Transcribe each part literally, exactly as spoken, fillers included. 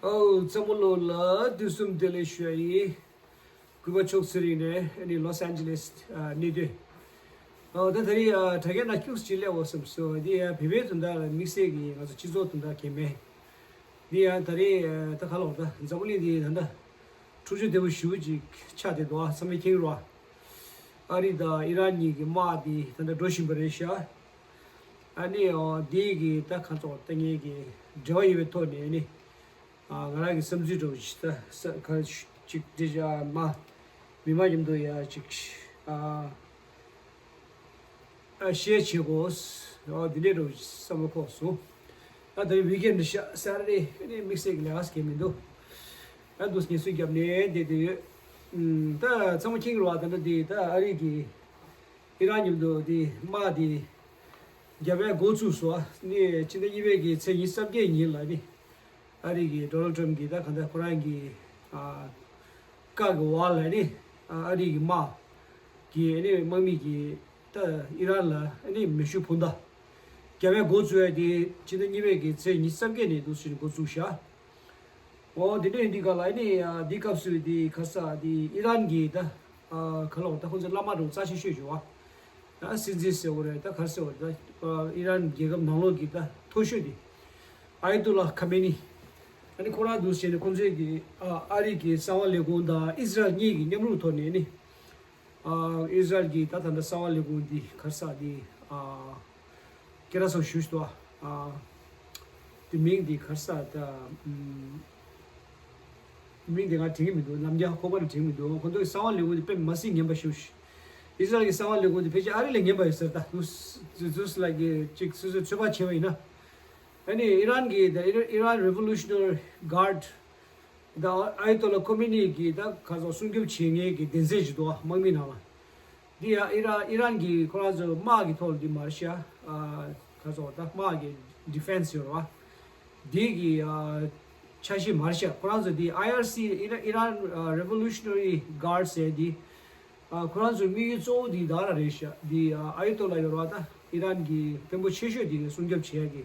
ཨོ། ཚང་མ་ལོ་ལ་དུས་གསུམ་བདེ་ལེགས་ཞུ་ཡ་ཡིན། གུས་པ་མཆོག་ཚེ་རིང་ནས་ཨ་ནི་ལོས་ཨན་ཇི་ལེས་ཨ་གནས་སྡོད། ཨོ་ད་ད་རེས་ཨ་དྲ་རྒྱ་ནང་ཁྱུག་ཅིག་སླེབས་འོང་བསམ་སོང་། འདི་ཡང་བོད་པའི་དོན་དག་ལ་དམིགས་བསལ་གྱི་ང་ཚོ་སྤྱི་ཚོགས་དོན་དག་གལ་མེད། འདི་ཡང་ད་རེས་ཨ་ད་ག་ལོག་ད་འཛམ་བུ་གླིང་འདི་ད་ལྟ་འཁྲུག་ཆ་དོད་པོ་ཞེ་པོ་ཅིག་ཆགས་བསྡད་འདུག་ཨ་ཚང་མས་མཁྱེན་གྱི་རེད་བ། ཨ་རི་དང་ཨི་རན་གཉིས་ཀྱི་དམག་འདི་ད་ལྟ་འགྲོ་བཞིན་པ་རེད་ཤག་ཨ་ནི་ཨོ་འདི་གི་ད་ཁ་ཚོགས་ལྟ་མཁན་གྱི་འབྲེལ་བ་ཡོད་པའི་ཐོག་ནས་ཨ་ནི། ཨ་ང་རང་གི་བསམ་ཚུལ་འདྲ་བོ་ཞིག་ད་ས་ཁ་ཅིག་འདི་ཨ་མ་མི་མང་མཉམ་དུ་ཡ་ཅིག་ཨ་ཨ་ཤེར་བྱེད་དགོས། ཨ་འདི་འདྲ་འདྲ་བོ་ཞིག་བསམ་བློ་འཁོར་སོང་། ཨ་ད་རེས་ཝིག་ཨེན་ཌི་ཤག་ས་རེད། ཨ་ནི་དམིགས་བསལ་གྱི་ལས་ཀ་ཟེར་མཁན་མི་འདུག་ཨ་འདུག་ངལ་གསོ་བརྒྱབ་ནས་བསྡད་བསྡད་ཡོད། ཨུམ་ད་ཚང་མ་མཁྱེན་གྱི་རེད་བ། ད་ལྟ་འདི་ད་ཨ་རི་གི་ཨི་རན་མཉམ་དུ་དེ་དམག་དེ་རྒྱབ་ཡ་འགོ་བཙུགས་སོང་། ནི་ཕྱི་ཟླ་གཉིས་པའི་གི་ཚེས་ཉི་ཤུ་རྩ་བརྒྱད་ཉིན་ལ་ནི་ཨ་རི་གི་ཌོ་ནལ་ཊམ་གི་ད་ག་ད་ཁོ་རང་གི་ཨ་བཀའ་གི་འོག་ལ་ནི་ཨ་རི་གི་དམག་གི་ནི་དམག་མི་གི་ད་ཨི་རན་ལ་ནི་མེ་ཤུགས་འཕུར་མདའ་རྒྱབ་ཡ་འགོ་བཙུགས་ཡ་དེ་ཕྱི་ཟླ་གཉིས་པའི་གི་ཚེས་ཉི་ཤུ་རྩ་བརྒྱད་ནས་འདུག་སེ་འགོ་བཙུགས་ཤག་ཨོ་དེ་འདྲ་ཡིན་དུས་ག་ལ་ཨ་ནི་ཨ་འདི་སྐབས་སུ་དེ་ཁ་ས་དེ་ཨི་རན་གྱི་ད་ཨ་ག་ལ་བ་ད་ཁོང་ཚོའི་བླ་མ་འདྲ་བོ་རྩ་ཆེ་ཤོས་ཞུ་བ། ད་སྲིད་འཛིན་ཟེར་བ་རེད། ད་ག་རེ་ཟེར་བ་རེད། ད་ཨ་ཨི་རན་རྒྱལ་ཁབ་ནང་ལོགས་ཀྱི་ད་མཐོ་ཤོས་དེ་ཨ་ཡ་ཏུ་ལ་ཁ་མེ་ནི། ཨ་ནི་ཁོ་རང་འདུག་བྱས་ནས་ཁོང་ཚོའི་གི་ཨ་ཨ་རི་གི་གསང་བ་ལས་ཁུངས་དང་ཨི་ཟི་རལ་གཉིས་ཀྱི་མཉམ་རུབ་ཐོག་ནས་ནི། ཨ་ཨི་ཟི་རལ་གྱི་ད་ད་ལྟ་གསང་བ་ལས་ཁུངས་འདི་ག་རེ་ཟེར་འདི་ཨ་སྐད་གྲགས་ཚང་ཞུ་ཞུ་ཨ་དེ་མིང་འདི་ག་རེ་ཟེར་ད་ཨམ་མིང་འདི་ང་དྲན་གྱི་མི་འདུག་ནམ་རྒྱུན་ཁོག་པ་ལ་དྲན་གྱི་མི་འདུག་ཁོང་ཚོའི་གསང་བ་ལས་ཁུངས་འདི་དཔེ་མ་སྲིད་ངན་པ་ཞེ་པོ་ཞིག་ཨི་ཟི་རལ་གྱི་གསང་བ་ལས་ཁུངས་འདི་ཕལ་ཆེར་ཨ་རི་ལས་ངན་པ་ཡོད་ཟེར། ད་དུས་དུས་ལ་གི་ཅིག་སོ་སོའི་ཚོད་དཔག་བྱས་པ་ཡིན་ན། ཨ་ནི་ཨི་རན་གྱི་the Iran Revolutionary Guard the Ayatollah Khomeini གི་ད་ག་ཚོད་སྲུང་སྐྱོབ་བྱེད་མཁན་གྱི་སྡེ་ཚན་ཞིག་འདུག་དམག་མི་ནང་ལ། འདི་ཡང་ཨི་རན་ཨི་རན་གྱི་ཁོ་རང་ཚོ་དམག་གི་ཐོག་ལ་འདི་མ་རེད་ཤག་ཨ་ག་ཚོད་ད་དམག་གི་ཌི་ཕེན་སི་ཡོད་རེད་བ། འདི་གི་ཨ་ཆ་ཤས་མ་རེད་ཤག་ཁོ་རང་ཚོ་འདི་ཨའི་ཨར་སི་ཨི་རན་ཨི་རན་ཨ་Revolutionary Guard ཟེར་འདི། ཨ་ཁོ་རང་ཚོའི་དམིགས་ཡུལ་གཙོ་བོ་འདི་ད་ར་རེད་ཤག་འདི་ཨ་ཨ་ཡ་ཏོ་ལ་ཡོད་རེད་བ། ད་ཨི་རན་གྱི་དཔོན་པོ་ཆེ་ཤོས་འདི་སྲུང་སྐྱོབ་བྱེད་ཡ་གི་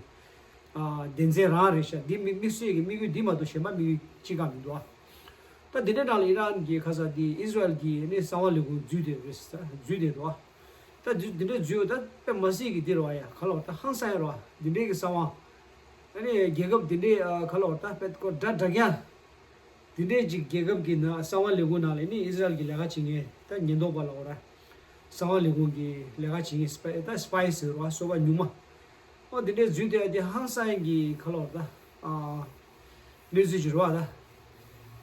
ཨ་སྡེ་ཚན་རང་རེད་ཤག་འདི་དམིགས་དམིགས་བསལ་གྱི་དམིགས་ཡུལ་འདི་མ་གཏོགས་གཞན་པ་དམིགས་ཡུལ་ཅི་གང་མི་འདུག་ཨ། ད་འདི་འདྲའི་ནང་ལ་ཨི་རན་གྱི་ཁ་ས་འདི་ཨི་ཟི་རལ་གྱི་ནི་གསང་བ་ལས་ཁུངས་འཛུལ་བསྡད་རེད་ཟེར། འཛུལ་བསྡད་འདུག་ཨ། ད་འདི་འདི་འདྲའི་འཛུལ་ད་དཔེ་མ་སྲིད་ཀྱི་འདི་རེད་བ། ཡ་ག་ལ་བ་ད་ཧང་སང་ཡ་རེད་བ། འདི་འདྲའི་གི་གསང་བ་ཨ་ནི་རྒྱལ་ཁབ་འདི་འདྲའི་ཨ་ག་ལ་བ་ད་དཔེ་ཁོ་འདྲ་འདྲ་རྐྱང་། དེ་འདྲའི་ཅིག་རྒྱལ་ཁབ་ཀྱི་ནང་གསང་བ་ལས་ཁུངས་ནང་ལ་ནི་ཨི་ཟི་རལ་གྱི་ལས་ཀ་བྱེད་མཁན་ད་ཉེན་རྟོག་པ་ལ་འོ་ར། གསང་བ་ལས་ཁུངས་ཀྱི་ལས་ཀ་བྱེད་མཁན་སི་པའི་ད་སི་པའི་ཟེར་བ་སོ་པ་ཉུང་མ། ཨོ་དེ་འདྲའི་འཛུལ་དེ་དེ་ཧང་སང་གི་ཁ་ལོ་ད་ཨ་གནས་ཚུལ་ཅིག་རེད་བ་ད།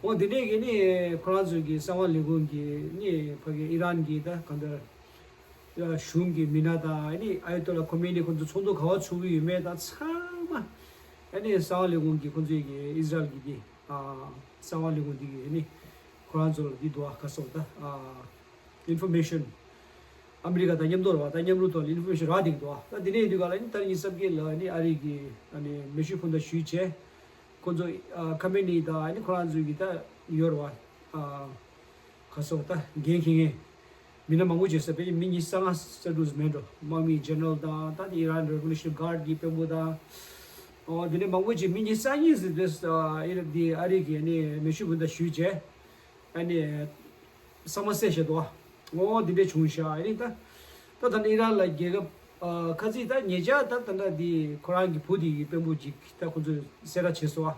ཨོ་དེ་འདྲའི་གི་ནི་ཁོ་རང་ཚོ་གི་གསང་བ་ལས་ཁུངས་ཀྱི་ནི་ཕ་གི་ཨི་རན་གྱི་ད་གང་ལྟར་གཞུང་གི་མི་སྣ་དང་ནི་ཨ་ཡ་ཏོ་ལ་ཁོ་མེ་ནི་ཁོ་ཚོ་ཚོགས་འདུ་ག་བ་ཚུགས་ཀྱི་ཡོད་མེད་ད་ཚང་མ་ཨ་ནི་གསང་བ་ལས་ཁུངས་ཀྱི་ཁོ་ཚོའི་གི་ཨི་ཟི་རལ་གྱི་དེ། ཨ་གསང་བ་ལས་ཁུངས་འདི་གི་ནི་ཁོ་རང་ཚོ་ལ་འདི་འདུག་ཨ་ག་སོགས་ད་ཨ་ཨིན་ཕོར་མེ་ཤོན་ཨ་མི་རི་ཀ་དང་མཉམ་དུ་ར་བ་ད་མཉམ་རུབ་ཐོག་ལ་ཨིན་ཕོར་མེ་ཤོན་རག་བསྡད་ཀྱི་འདུག་ཨ། ད་འདི་ནས་འདི་ག་ལ་ནི་ད་རིང་ཉི་ཤུ་རྩ་བརྒྱད་ལ་ནི་ཨ་རི་གི་ཨ་ནི་མེ་ཤུགས་འཕུར་མདའ་ཞུས་བྱས་ཁོ་ཚོ་ཨ་ཁ་མེ་ནི་དང་ཨ་ནི་ཁོ་རང་ཚོའི་གི་ད་ཡོད་ར་བ་ཨ། ཁ་སོགས་ད་འགན་འཁྱེར་མཁན་མི་སྣ་མང་པོ་བྱེད་ས་དཔེ་མི་ཉི་ཤུ་རྩ་ལྔ་རྩ་དྲུག་ཙམ་མེད་འགྲོ། དམག་མི་ཇེ་ནེ་རལ་དང་ད་ཨི་རན་རེ་བོ་ལུ་ཤན་གྷར་གྱི་དཔོན་པོ་དང་། ཨོ་དེ་འདྲའི་མང་པོ་ཅིག་མི་ཉི་ཤུ་རྩ་གཉིས་ཟིན་དུས་ཨ་ཨི་ར་འདི་ཨ་རི་གི་ནི་མེ་ཤུགས་འཕུར་མདའ་ཞུས་བྱས་ཨ་ནི་ཚང་མ་བསད་བཞག་འདུག་ཨ། ཨོ་དེ་འདྲའི་བྱུང་ཤག་ཨ་ནི་ད་ད་ད་ནི་ཨི་རན་ལ་རྒྱལ་ཁབ་ཨ་ཁ་ཚིག་ད་ཉེ་ཆར་ད་ད་ད་འདི་ཁོ་རང་གི་བུ་དེ་གི་དཔོན་པོ་ཅིག་ད་ཁོ་ཚོས་བསད་ར་བྱས་སོང་ཨ།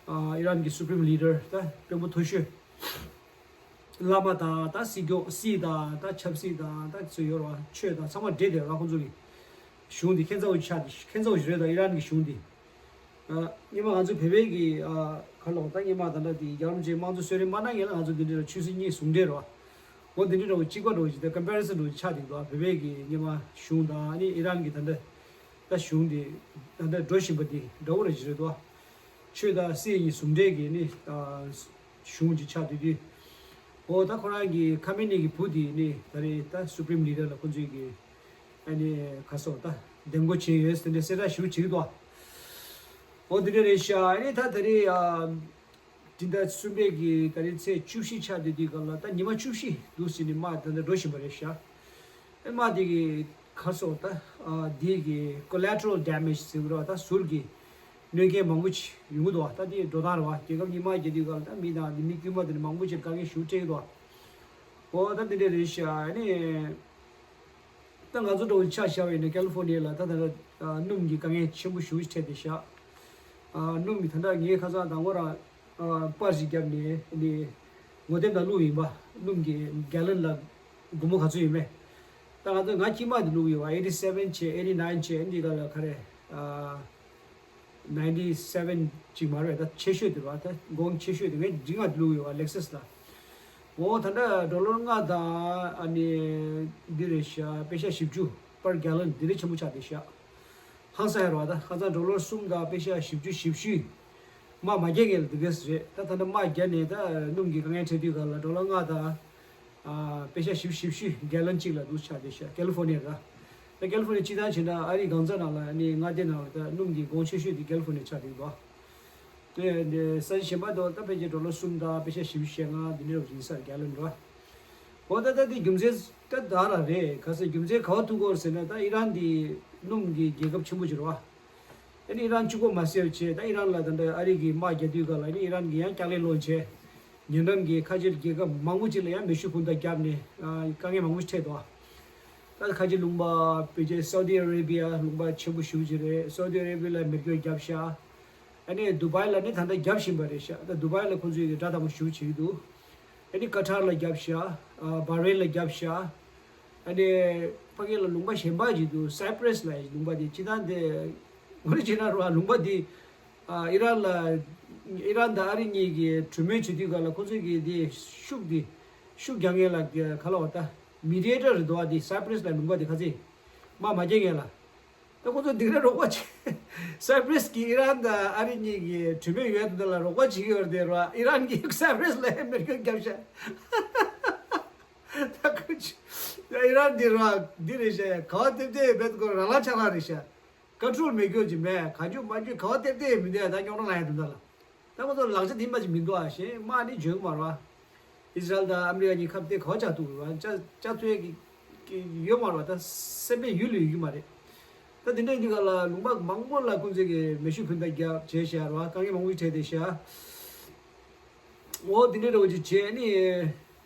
ཨ་ཨི་རན་གི་སུ་པྲིམ་ལི་ཌར་ད་དཔོན་པོ་མཐོ་ཤོས། བླ་མ་དང་ད་སྲིད་སྐྱོང་སྲིད་དང་ད་ཆབ་སྲིད་དང་ད་ཚོ་ཡོད་ར་ཆོས་དང་ཚང་མ་འདྲེས་དེ་ར་ཁོང་ཚོ་གི་གཞུང་འདི་ཁྱད་མཚར་བོ་ཆགས་ཏེ་ཁྱད་མཚར་བོ་ཞིག་རེད། ད་ཨི་རན་གི་གཞུང་འདི་ཨ་སྔོན་མ་ང་ཚོ་བོད་པའི་གི་ཨ་ག་ལོག་ད་སྔོན་མ་ད་ལྟ་དེ་རྒྱལ་བ་རིན་པོ་ཆེ་དམངས་གཙོ་གསོལ་རས་མ་གནང་ངེས་ལ་ང་ཚོ་འདི་འདྲ་ར་ཆོས་སྲིད་གཉིས་ཟུང་འབྲེལ་ར་འོ་འདི་འདྲ་ར་གཅིག་པ་འདྲ་བོ་ཞིག་ད་ཀམ་པེ་རི་སན་འདྲ་བོ་ཆགས་འདུག་ད་བོད་པའི་གི་སྔོན་མ་གཞུང་དང་ཨ་ནི་ཨི་རན་གི་ད་ལྟ་ད་གཞུང་འདི་ད་ལྟ་འགྲོ་བཞིན་པ་འདི་འདྲ་བོ་ར་ཞིག་རེད་དོ། ཆོས་དང་སྲིད་གཉིས་ཟུང་འབྲེལ་གྱི་ནི་ཨ་གཞུང་ཅིག་ཆགས་དུས་དུས། འོ་ད་ཁོ་རང་གི་ཁ་མེ་ནི་གི་བུ་དེ་ནི་ད་རེས་ད་སུ་པྲིམ་ལི་ཌར་ལ་ཁོ་ཚོས་ཀྱི་ཨ་ནི་ཁ་སོགས་ད་འདེམས་བསྐོ་བྱས་ཡོད་ཟེར་ནས་གསལ་བསྒྲགས་ཞུ་བྱེད་ཀྱི་འདུག་འོ་དེ་འདྲ་རེད་ཤག་ཨ་ནི་ད་ད་རེས་ཨ་སྤྱི་ཟླ་གསུམ་པའི་གི་ད་རེས་ཚེས་བཅུ་བཞི་ཆགས་དུས་དུས་སྐབས་ལ་ད་ཉི་མ་བཅུ་བཞི་འདུག་ཟེར་ནས་དམག་ད་ལྟ་འགྲོ་བཞིན་པ་རེད་ཤག་ཨེ་མ་དེ་གི་ཁ་སོགས་ད་ཨ་དེ་གི་collateral damage ཟེར་བ་ར་ད་ཟུར་གི་ གནོད་མཁན་མང་པོ་ཅིག་ཡོང་གི་འདུག་བ། ད་དེ་འགྲོ་སྟངས་རེད་བ། རྒྱལ་ཁབ་གཉིས་དམག་རྒྱག་དུས་སྐབས་ལ་ད་མི་དང་དེ་མི་དཀྱུས་མ་དེ་འདྲ་མང་པོ་ཅིག་དཀའ་ངལ་ཞེ་པོ་འཕྲད་ཀྱི་འདུག་བ། འོ་ད་དེ་འདྲ་རེད་ཤག་ཨ་ནི། ད་ང་ཚོ་འདྲ་བོ་ཆ་བཞག་པ་ཡིན་ན་ཀལ་ལི་ཧྥོར་ནི་ཡ་ལ་ད་ད་ལྟ་ཨ་སྣུམ་གྱི་དཀའ་ངལ་ཆེན་པོ་ཞེ་པོ་ཅིག་འཕྲད་བསྡད་ཤག་ཨ་སྣུམ་གྱི་ད་ལྟ་ངས་ཁ་སང་དང་པོ་རང་ཨ་པར་ཞིག་བརྒྱབ་ནས་ནི་ངོ་དེབ་ནང་བླུགས་ཡིན་པ། སྣུམ་གྱི་གེ་ལོན་ལ་སྒོར་མོ་ག་ཚོད་ཡོད་མེད། ད་ང་ཚོ་ང་དཀྱུས་མ་དེ་བླུགས་ཡོད་པ། ཨེ་ཊི་སེ་ཝེན་བྱས། ཨེ་ཊི་ནའིན་བྱས། ཨེ་འདི་ག་ལ་ག་རེ་ཨ། ནའིན་ཊི་སེ་ཝེན་ཅིག་མ་རེད། ད་ཆེ་ཤོས་དེ་རེད་བ། ད་གོང་ཆེ་ཤོས་དེ་ངས་འདི་ང་བླུགས་ཡོད་བ། ལེག་སི་སི་ལ། འོ་ད་ལྟ་ཌོ་ལར་ལྔ་དང་ཨ་ནི་འདི་རེད་ཤག་པེ་ཤ་བཞི་བཅུ་པར་གེ་ལོན་འདི་འདྲ་ཆེན་པོ་ཆགས་བསྡད་ཤག་ཧང་སང་ཡ་རེད་བ། ད་ཧང་སང་ཌོ་ལར་གསུམ་དང་པེ་ཤ་བཞི་བཅུ་ཞེ་བཞི། དམག་མ་རྒྱག་མཁན་ལ་འདི་གས་རེད། ད་ད་ལྟ་དམག་རྒྱག་ནས་ད་སྣུམ་གྱི་དཀའ་ངལ་འཕྲད་དུས་སྒང་ལ་ཌོ་ལར་ལྔ་དང་། ཨ་པེ་ཤ་བཞི་བཅུ་ཞེ་བཞི་གེ་ལོན་གཅིག་ལ་འདུག་ཆགས་བསྡད་ཤག་ཀལ་ལི་ཧྥོར་ནི་ཡ་ར། ད་ཀལ་ལི་ཧྥོར་ནི་ཡ་སྤྱིར་བཏང་བྱས་ན་ཨ་རིའི་གང་ཟག་ནང་ལ་ནི་མངའ་སྡེ་ནང་ལ་ད་སྣུམ་གྱི་གོང་ཆེ་ཤོས་དེ་ཀལ་ལི་ཧྥོར་ནི་ཡ་ཆགས་བསྡད་འདུག་དེ་ས་ཆ་གཞན་པ་དང་ད་ཕལ་ཆེར་ཌོ་ལར་གསུམ་དང་པེ་ཤ་བཞི་བཅུ་ཞེ་ལྔ་འདི་འདྲ་ཡིན་ས་རེད། གེ་ལོན་ར། འོ་ད་ད་དེ་རྒྱུ་མཚན་ད་ད་ར་རེད། ག་ས་རྒྱུ་མཚན་ག་པར་ཐུག་གི་ཡོད་རེད་ཟེར་ན། ད་ཨི་རན་དེ་སྣུམ་གྱི་རྒྱལ་ཁབ་ཆེན་པོ་ཅིག་རེད་བ། ཨ་ནི་ཨི་རན་གཅིག་པོ་མ་ཟད་བྱས། ད་ཨི་རན་ལ་ད་ལྟ་ཨ་རི་གིས་དམག་རྒྱག་དུས་སྒང་ལ་ཨ་ནི་ཨི་རན་གྱིས་ཡང་ལྕགས་ལས་སློང་བྱས། ཉེ་འགྲམ་གྱི་ཁ་ཆེ་རྒྱལ་ཁབ་མང་པོ་ཅིག་ལ་ཡང་མེ་ཤུགས་འཕུར་མདའ་བརྒྱབ་ནས་ཨ་དཀའ་ངལ་མང་པོ་ཞིག་འཕྲད་འདུག་ད་ཁ་ཆེ་ལུང་པ་ཕལ་ཆེར་སའུ་ཏི་ཨ་རེ་བྷི་ཡ་ལུང་པ་ཆེན་པོ་ཞེ་པོ་ཅིག་རེད། སའུ་ཏི་ཨ་རེ་བྷི་ཡ་ལ་མེ་སྒྱོགས་བརྒྱབ་ཤག་ཨ་ནི་དུ་བྷའི་ལ་ནི་ད་ལྟ་བརྒྱབ་བཞིན་པ་རེད་ཤག་ད་དུ་བྷའི་ལ་ཁོང་ཚོས་ཀྱི་དགྲ་དང་པོ་ཞེ་པོ་བྱེད་ཀྱི་འདུག་ཨ་ནི་ཀ་ཐར་ལ་བརྒྱབ་ཤག་ཨ་བྷ་རེན་ལ་བརྒྱབ་ཤག་ཨ་ནི་ཕ་གི་ལ་ལུང་པ་གཞན་པ་ཅིག་འདུག་སའི་པྲེས་ལ་ལུང་པ་དེ་སྤྱིར་བཏང་དེ་ངོ་རེ་བྱས་ན་ར་ལུང་པ་དེ་ཨ་ཨི་རན་ལ་ཨི་རན་དང་ཨ་རི་གཉིས་ཀྱིས་གྲོས་མོལ་བྱེད་དུས་སྒང་ལ་ཁོ་ཚོས་ཀྱིས་དེ་ཤུགས་དེ་ཤུགས་རྒྱག་མཁན་ལ་ག་ལབ་དགོས་རེད། ད་མི་ཌི་ཡེ་ཊར་རེད་འདུག་ཨ་དེ་སའི་པྲེས་ལ་ལུང་པ་དེ་ཁ་ཚིག་དམག་མ་རྒྱག་མཁན་ལ། ད་ཁོ་ཚོ་འདི་འདྲ་རོགས་པ་བྱེད། སའི་པྲེས་ཀྱིས་ཨི་རན་དང་ཨ་རི་གཉིས་ཀྱི་གྲོས་མོལ་ཡོད་དེ་འདི་ལ་རོགས་པ་བྱེད་ཀྱི་ཡོད་རེད་དེ་ར། ཨི་རན་གྱིས་སའི་པྲེས་ལ་མེ་སྒྱོགས་བརྒྱབ་ཤག་ད་ཁོ་ཚོ་ཨི་རན་འདི་ར་འདི་རེད་ཤག་ག་པར་ཐེབས་ཐེབས་བེད་ཀོ་ར་ལ་ཆ་ལ་རེད་ཤག་ཀོན་ཊོལ་མེད་རྒྱུ་ཅིག་མེད། གང་བྱུང་མང་བྱུང་ག་པར་ཐེབས་ཐེབས་མི་འདུག་ད་རྙོག་དྲ་ལངས་ཡ་དེ་འདྲ་ལ། ད་ང་ཚོ་ལག་ཆ་དེ་མ་ཅིག་མི་འདུག་ཨ། གཞན་དམག་ནི་འཇོན་གི་མ་རེད་བ། ཨི་ཟི་རལ་དང་ཨ་མི་རི་ཀ་གཉིས་ཁ་གཏད་ག་པར་བཅག་ཐུབ་རེད་བ། བཅག་བཅག་ཐུབ་ཡ་གི་གི་ཡོད་མ་རེད་བ། ད་སེམས་པའི་ཡུལ་ལ་ཡོད་ཀྱི་མ་རེད། ད་དེ་འདྲ་ཡིན་དུས་སྒང་ལ་ལུང་པ་མང་པོ་ལ་ཁོང་ཚོས་ཀྱི་མེ་ཤུགས་འཕུར་མདའ་རྒྱབ་བྱས་བཞག་རེད་བ། དཀའ་ངལ་མང་པོ་ཞིག་འཕྲད་བསྡད་ཤག་འོ་དེ་འདྲ་འདྲ་བོ་ཅིག་བྱས་ནི།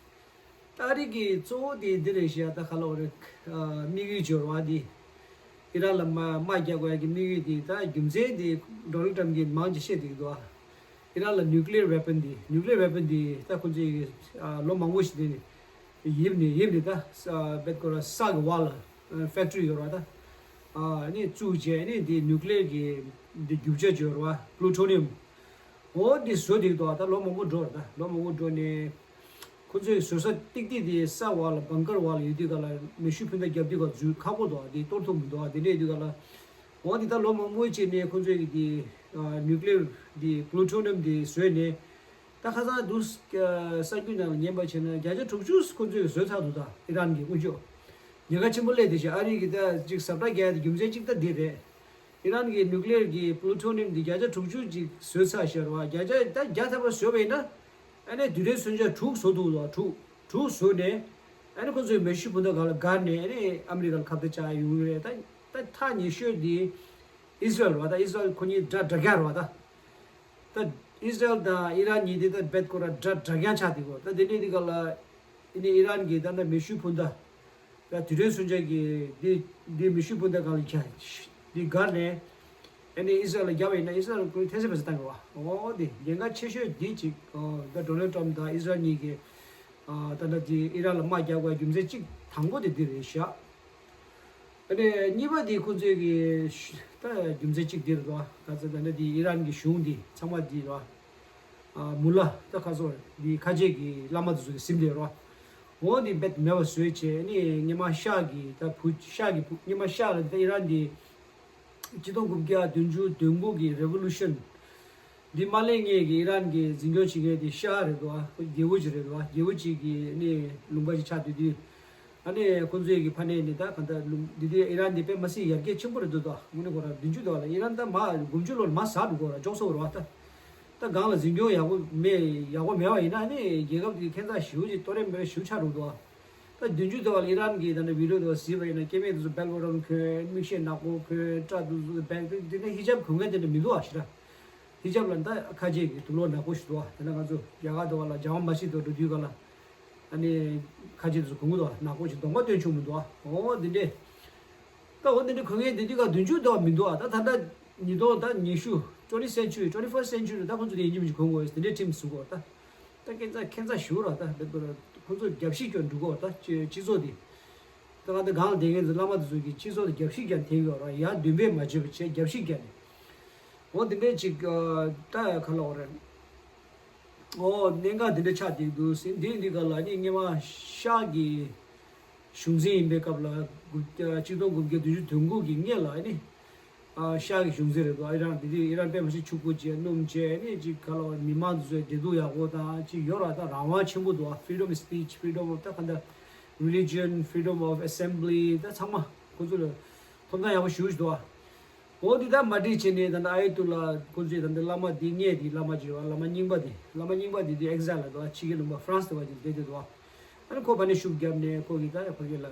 ཏ་རིག་གི་གཙོ་བོ་དེ་འདི་རེད་ཤག་ད་ག་ལབ་རེད། ཨ་དམིགས་ཡུལ་སྦྱོར་བ་འདི། ཨི་རན་ལ་དམག་དམག་རྒྱག་དགོས་ཡ་གི་དམིགས་ཡུལ་འདི། ད་རྒྱུ་མཚན་འདི་ཌོ་ནལ་ཊམ་གྱིས་མང་ཆེ་བཤད་བསྡད་ཀྱི་འདུག་ཨི་རན་ལ་ནིའུ་ཀི་ལི་ཡར་ཝེ་པན་འདི། ནིའུ་ཀི་ལི་ཡར་ཝེ་པན་འདི་ད་ཁོ་ཚོས་ཨ་ལོ་མང་པོ་ཞིག་འདི་ནས་ཡིབ་ནས་ཡིབ་ནས་ད་ས་བེད་ཀོ་ར་ས་གི་བར་ལ་ཕེག་ཊི་རི་ཡོད་ར། ད་ཨ་ནི་བཙུགས་བྱས་ནི་འདི་ནིའུ་ཀི་ལི་ཡར་གི་འདི་རྒྱུ་ཆ་སྦྱོར་བ་པླུ་ཊོ་ནི་ཡམ། འོ་འདི་བཟོས་བསྡད་འདུག་ད་ལོ་མང་པོ་འགྲོ་རེད། ད་ལོ་མང་པོ་འགྲོ་ནས་ཁོ་ཚོས་བཟོ་ས་ཏིག་ཏིག་དེ་ས་བར་ལ་བང་ཀར་བར་ལ་ཡོད་དུས་སྒང་ལ་མེ་ཤུགས་འཕུར་མདའ་རྒྱབ་དུས་སྒང་འཛུལ་ཁག་པོ་འདུག་དེ་གཏོར་ཐུབ་མི་འདུག་དེ་འདྲ་ཡོད་དུས་སྒང་ལ། འོ་འདི་ད་ལོ་མང་པོའི་རྗེས་ནས་ཁོ་ཚོས་ཀྱི་དེ་ནིའུ་ཀི་ལི་ཡར་དེ་པླུ་ཊོ་ནི་ཡམ་དེ་བཟོས་ནས། ད་ཁ་སང་འདུག་གསར་འགྱུར་ནང་ལ་ཉན་པ་བྱས་ན་བརྒྱ་ཆ་དྲུག་ཅུ་ཁོ་ཚོས་བཟོས་ཚར་འདུག་ད་ཨི་རན་གྱི་དངོས་ཤུགས་ཉེན་ཁ་ཆེན་པོ་སླེབས་བསྡད་ཤག་ཨ་རི་གིས་ད་ཅིག་ཟབ་དྲག་རྒྱག་ཡ་དེ་རྒྱུ་མཚན་གཅིག་ད་འདི་རེད། ཨི་རན་གྱི་ནིའུ་ཀི་ལི་ཡར་གྱི་པླུ་ཊོ་ནི་ཡམ་འདི་བརྒྱ་ཆ་དྲུག་ཅུ་ཅིག་བཟོས་ཚར་ཤག་རེད་བ། བརྒྱ་ཆ་ད་བརྒྱ་ཐམ་པ་བཟོས་པ་ཡིན་ན། ཨ་ནི་རྡུལ་ཕྲན་མཚོན་ཆ་དྲུག་བཟོ་ཐུབ་ལ། དྲུག་དྲུག་བཟོས་ནས། ཨ་ནི་ཁོ་ཚོའི་མེ་ཤུགས་འཕུར་མདའ་སྒང་ལ་བཀར་ནས་ཨ་ནི་ཨ་མི་རི་ཀ་ལ་ཁ་གཏད་བཅག་ཡོང་གི་རེད། ད་ད་ཐག་ཉེ་ཤོས་འདི་ཨིས་རལ་རེད་བ། ད་ཨིས་རལ་ཁོ་གཉིས་དགྲ་དགྲ་རྐྱང་རེད་བ། ད་ད་ཨིས་རལ་དང་ཨི་རན་གཉིས་འདི་ད་རྦད་ཁོ་ར་དགྲ་དགྲ་རྐྱང་ཆགས་བསྡད་ཡོད། ད་དེ་འདྲའི་དུས་སྒང་ལ་ཨ་ནི་ཨི་རན་གྱིས་ད་ལྟ་མེ་ཤུགས་འཕུར་མདའ། ད་དུས་དྲན་མཚོན་ཆ་གི་འདི་འདི་མེ་ཤུགས་འཕུར་མདའ་སྒང་ལ་རྒྱག་འདི་བཀར་ནས། ཨ་ནི་ཨིས་རལ་ལ་རྒྱབ་པ་ཡིན་ན་ཨིས་རལ་ཁོས་ཐེབས་ཟིན་པ་ཟིན་བཏང་གི་རེད་བ། འོ་འདི་ཉེན་ཁ་ཆེ་ཤོས་འདི་གཅིག་ཨ་ད་ཌོ་ནལ་ཊམ་དང་ཨིས་རལ་གཉིས་ཀྱིས་ཨ་ད་ལྟ་འདི་ཨི་རན་ལ་དམག་རྒྱག་དགོས་རྒྱུ་མཚན་གཅིག་དང་པོ་དེ་འདི་རེད་ཤག་ཨ་ནི་གཉིས་པ་འདི་ཁོ་ཚོས་ཀྱི་ད་རྒྱུ་མཚན་གཅིག་འདི་རེད་བ། ད་ད་ད་ལྟ་འདི་ཨི་རན་གྱི་གཞུང་འདི་ཚང་མ་འདི་རེད་བ། ཨ་མུ་ལ་ད་ཁ་སོ་འདི་ཁ་ཆེ་གི་བླ་མ་དེ་ཚོ་གི་སིམ་དེ་རོ། འོ་འདི་རྦད་མེད་པ་བཟོས་བྱས་ནི་སྔོན་མ་ཤ་གི་ད་བུ་ཤ་གི་བུ་སྔོན་མ་ཤ་ལ་ད་ཨི་རན་འདི་ཆིག་སྟོང་དགུ་བརྒྱ་བདུན་ཅུ་དོན་དགུ་གི་རེ་ཝོ་ལུ་ཤན་འདི་མ་སླེབས་སྔོན་གི་ཨི་རན་གི་འཛིན་སྐྱོང་བྱེད་མཁན་དེ་ཤ་རེད་འདུག་ཨ་རྒྱལ་པོ་ཅིག་རེད་འདུག་ཨ་རྒྱལ་པོ་ཅིག་གི་ནི་ལུང་པ་ཅིག་ཆགས་དུས་དུས། ཨ་ནི་ཁོང་ཚོའི་གི་ཕ་ནས་ནི་ད་གང་ལྟར་ལུང་འདི་དུས་ཨི་རན་འདི་དཔེ་མ་སྲིད་ཡར་རྒྱས་ཆེན་པོ་རེད་འདུག་ད་དངོས་གནས་ཁོ་རང་བདུན་ཅུ་འདུག་ལ་ཨི་རན་ད་མ་དགུ་བཅུ་ལོར་མ་ཟ་འགྲོ་གོ་ར་ཅོག་སོ་ར་བ་ད། ད་སྒང་ལ་འཛིན་སྐྱོང་ཡག་པོ་མེད་ཡག་པོ་མེད་པ་ཡིན་ན་ནི་རྒྱལ་ཁབ་དེ་ཁྱད་མཚར་ཞེ་པོ་ཅིག་ལྟོ་རེ་མེད་པའི་ཞེ་པོ་ཆགས་འགྲོ་འདུག་ད་ ད་བདུན་ཅུ་དེ་བ་ལ་ཨི་རན་གྱི་ད་ནི་བི་ཌིའོ་དེ་བ་གཟིགས་པ་ཡིན་ན། སྐྱེ་དམན་དེ་ཚོ་བེལ་བོ་རམ་གྱོན། མིག་ཤེལ་ནག་པོ་གྱོན། སྐྲ་དེ་ཚོ་བེལ་དེ་འདི་ནས་ཧི་ཇབ་གྱོན་མཁན་དེ་འདྲ་མི་འདུག་ཨ། ཞེ་དྲག་ཧི་ཇབ་ལ་ད་ཁ་ཆེ་གི་དུག་ལོག་ནག་པོ་ཞིག་འདུག་ཨ། དེ་ན་ང་ཚོ་རྒྱ་གར་དེ་བ་ལ་ཇ་མ་མ་ཤི་དེ་འགྲོ་དུས་ག་ལ་ཨ་ནི་ཁ་ཆེ་དེ་ཚོ་གྱོན་གི་འདུག་ཨ། ནག་པོ་ཞིག་གདོང་པ་སྟོན་ཆོག་མི་འདུག་ཨ། འོ་འདི་འདྲས། ད་འོ་འདི་འདྲས་གྱོན་མཁན་དེ་དུས་ག་བདུན་ཅུ་དེ་བ་མི་འདུག་ཨ། ད་ད་ལྟ་ཉིས་སྟོང་ད་ཉི་ཤུ། twenty century, twenty first century ད་ཁོང་ཚོ་དེ་ཡིན་གཅིག་མིན་གཅིག་གྱོན་དགོས། དེ་འདྲས་ཁྲིམས་བཟོ་དགོས། ད་ད་ཁྱད་མཚར་ཁྱད་མཚར་ཞུ་ར། ད་འདི་ཁོང་ཚོ་རྒྱབ་བཤིག་སྐྱོན་འགྲོ་དགོས། ད་སྤྱི་སྤྱི་ཚོགས་དེ། ད་ག་ད་གང་ལ་བསྡད་མཁན་ཚོ་བླ་མ་དེ་ཚོ་གི་སྤྱི་ཚོགས་དེ་རྒྱབ་བཤིག་རྒྱག་འཐེན་ཡོད་ར། ཡར་འདོན་སྤེལ་མ་བྱེད་པ་བྱས་རྒྱབ་བཤིག་རྒྱག་ནས། འོ་དེ་འདྲས་ཅིག་ད་ག་ལ་འོ་རེད། ཨོ་གནད་འགག་འདི་འདྲ་ཆགས་བསྡད་འདུག་ཟེར། འདི་འདི་ག་ལ་ནི་སྔོན་མ་ཤར་གྱི་གཞུང་འཛིན་ཡིན་པའི་སྐབས་ལ་དགུ་ཆིག་སྟོང་དགུ་བརྒྱ་བདུན་ཅུ་དོན་དགུ་གི་སྔས་ལ་ནི་ཨ་ཤར་གྱི་གཞུང་འཛིན་རེད་འདུག་ཨི་རན་འདི་དུས་ཨི་རན་དཔེ་མི་སྲིད་ཕྱུག་པོ་བྱས་སྣུམ་བྱས་ནི་ཅིག་ག་ལ་བ་མི་མང་ཚོའི་བདེ་སྡུག་ཡག་པོ་དང་ཅིག་ཡོད་ར། ད་རང་དབང་ཆེན་པོ་འདུག་ཨ། freedom of speech, freedom of ད་ག་འདྲ་religion, freedom of assembly ད་ཚང་མ་ཁོ་ཚོ་ལ་ཐོབ་ཐང་ཡག་པོ་ཞེ་པོ་ཞིག་འདུག་ཨ། འོ་འདི་ལྟར་མ་བསྒྲིགས་བྱས་ནས་ད་ལྟ་ཨ་ཡ་ཏུ་ལ་ཁོ་ཚོས་ད་ལྟ་བླ་མ་འདི་སྔས་དེ་བླ་མ་བྱས་པ་བླ་མ་རྙིང་པ་དེ། བླ་མ་རྙིང་པ་དེ་དུས་ཨེག་ཟལ་ལ་འདུག་ཕྱི་རྒྱལ་ལུང་པ་ཧྥ་རན་སི་དེ་བ་ཅིག་བསྡད་དེ་འདུག་ཨ་ནི་ཁོ་ཕ་ནས་ཤུགས་བརྒྱབ་ནས་ཁོ་གིས་ད་ཕ་གི་ལ་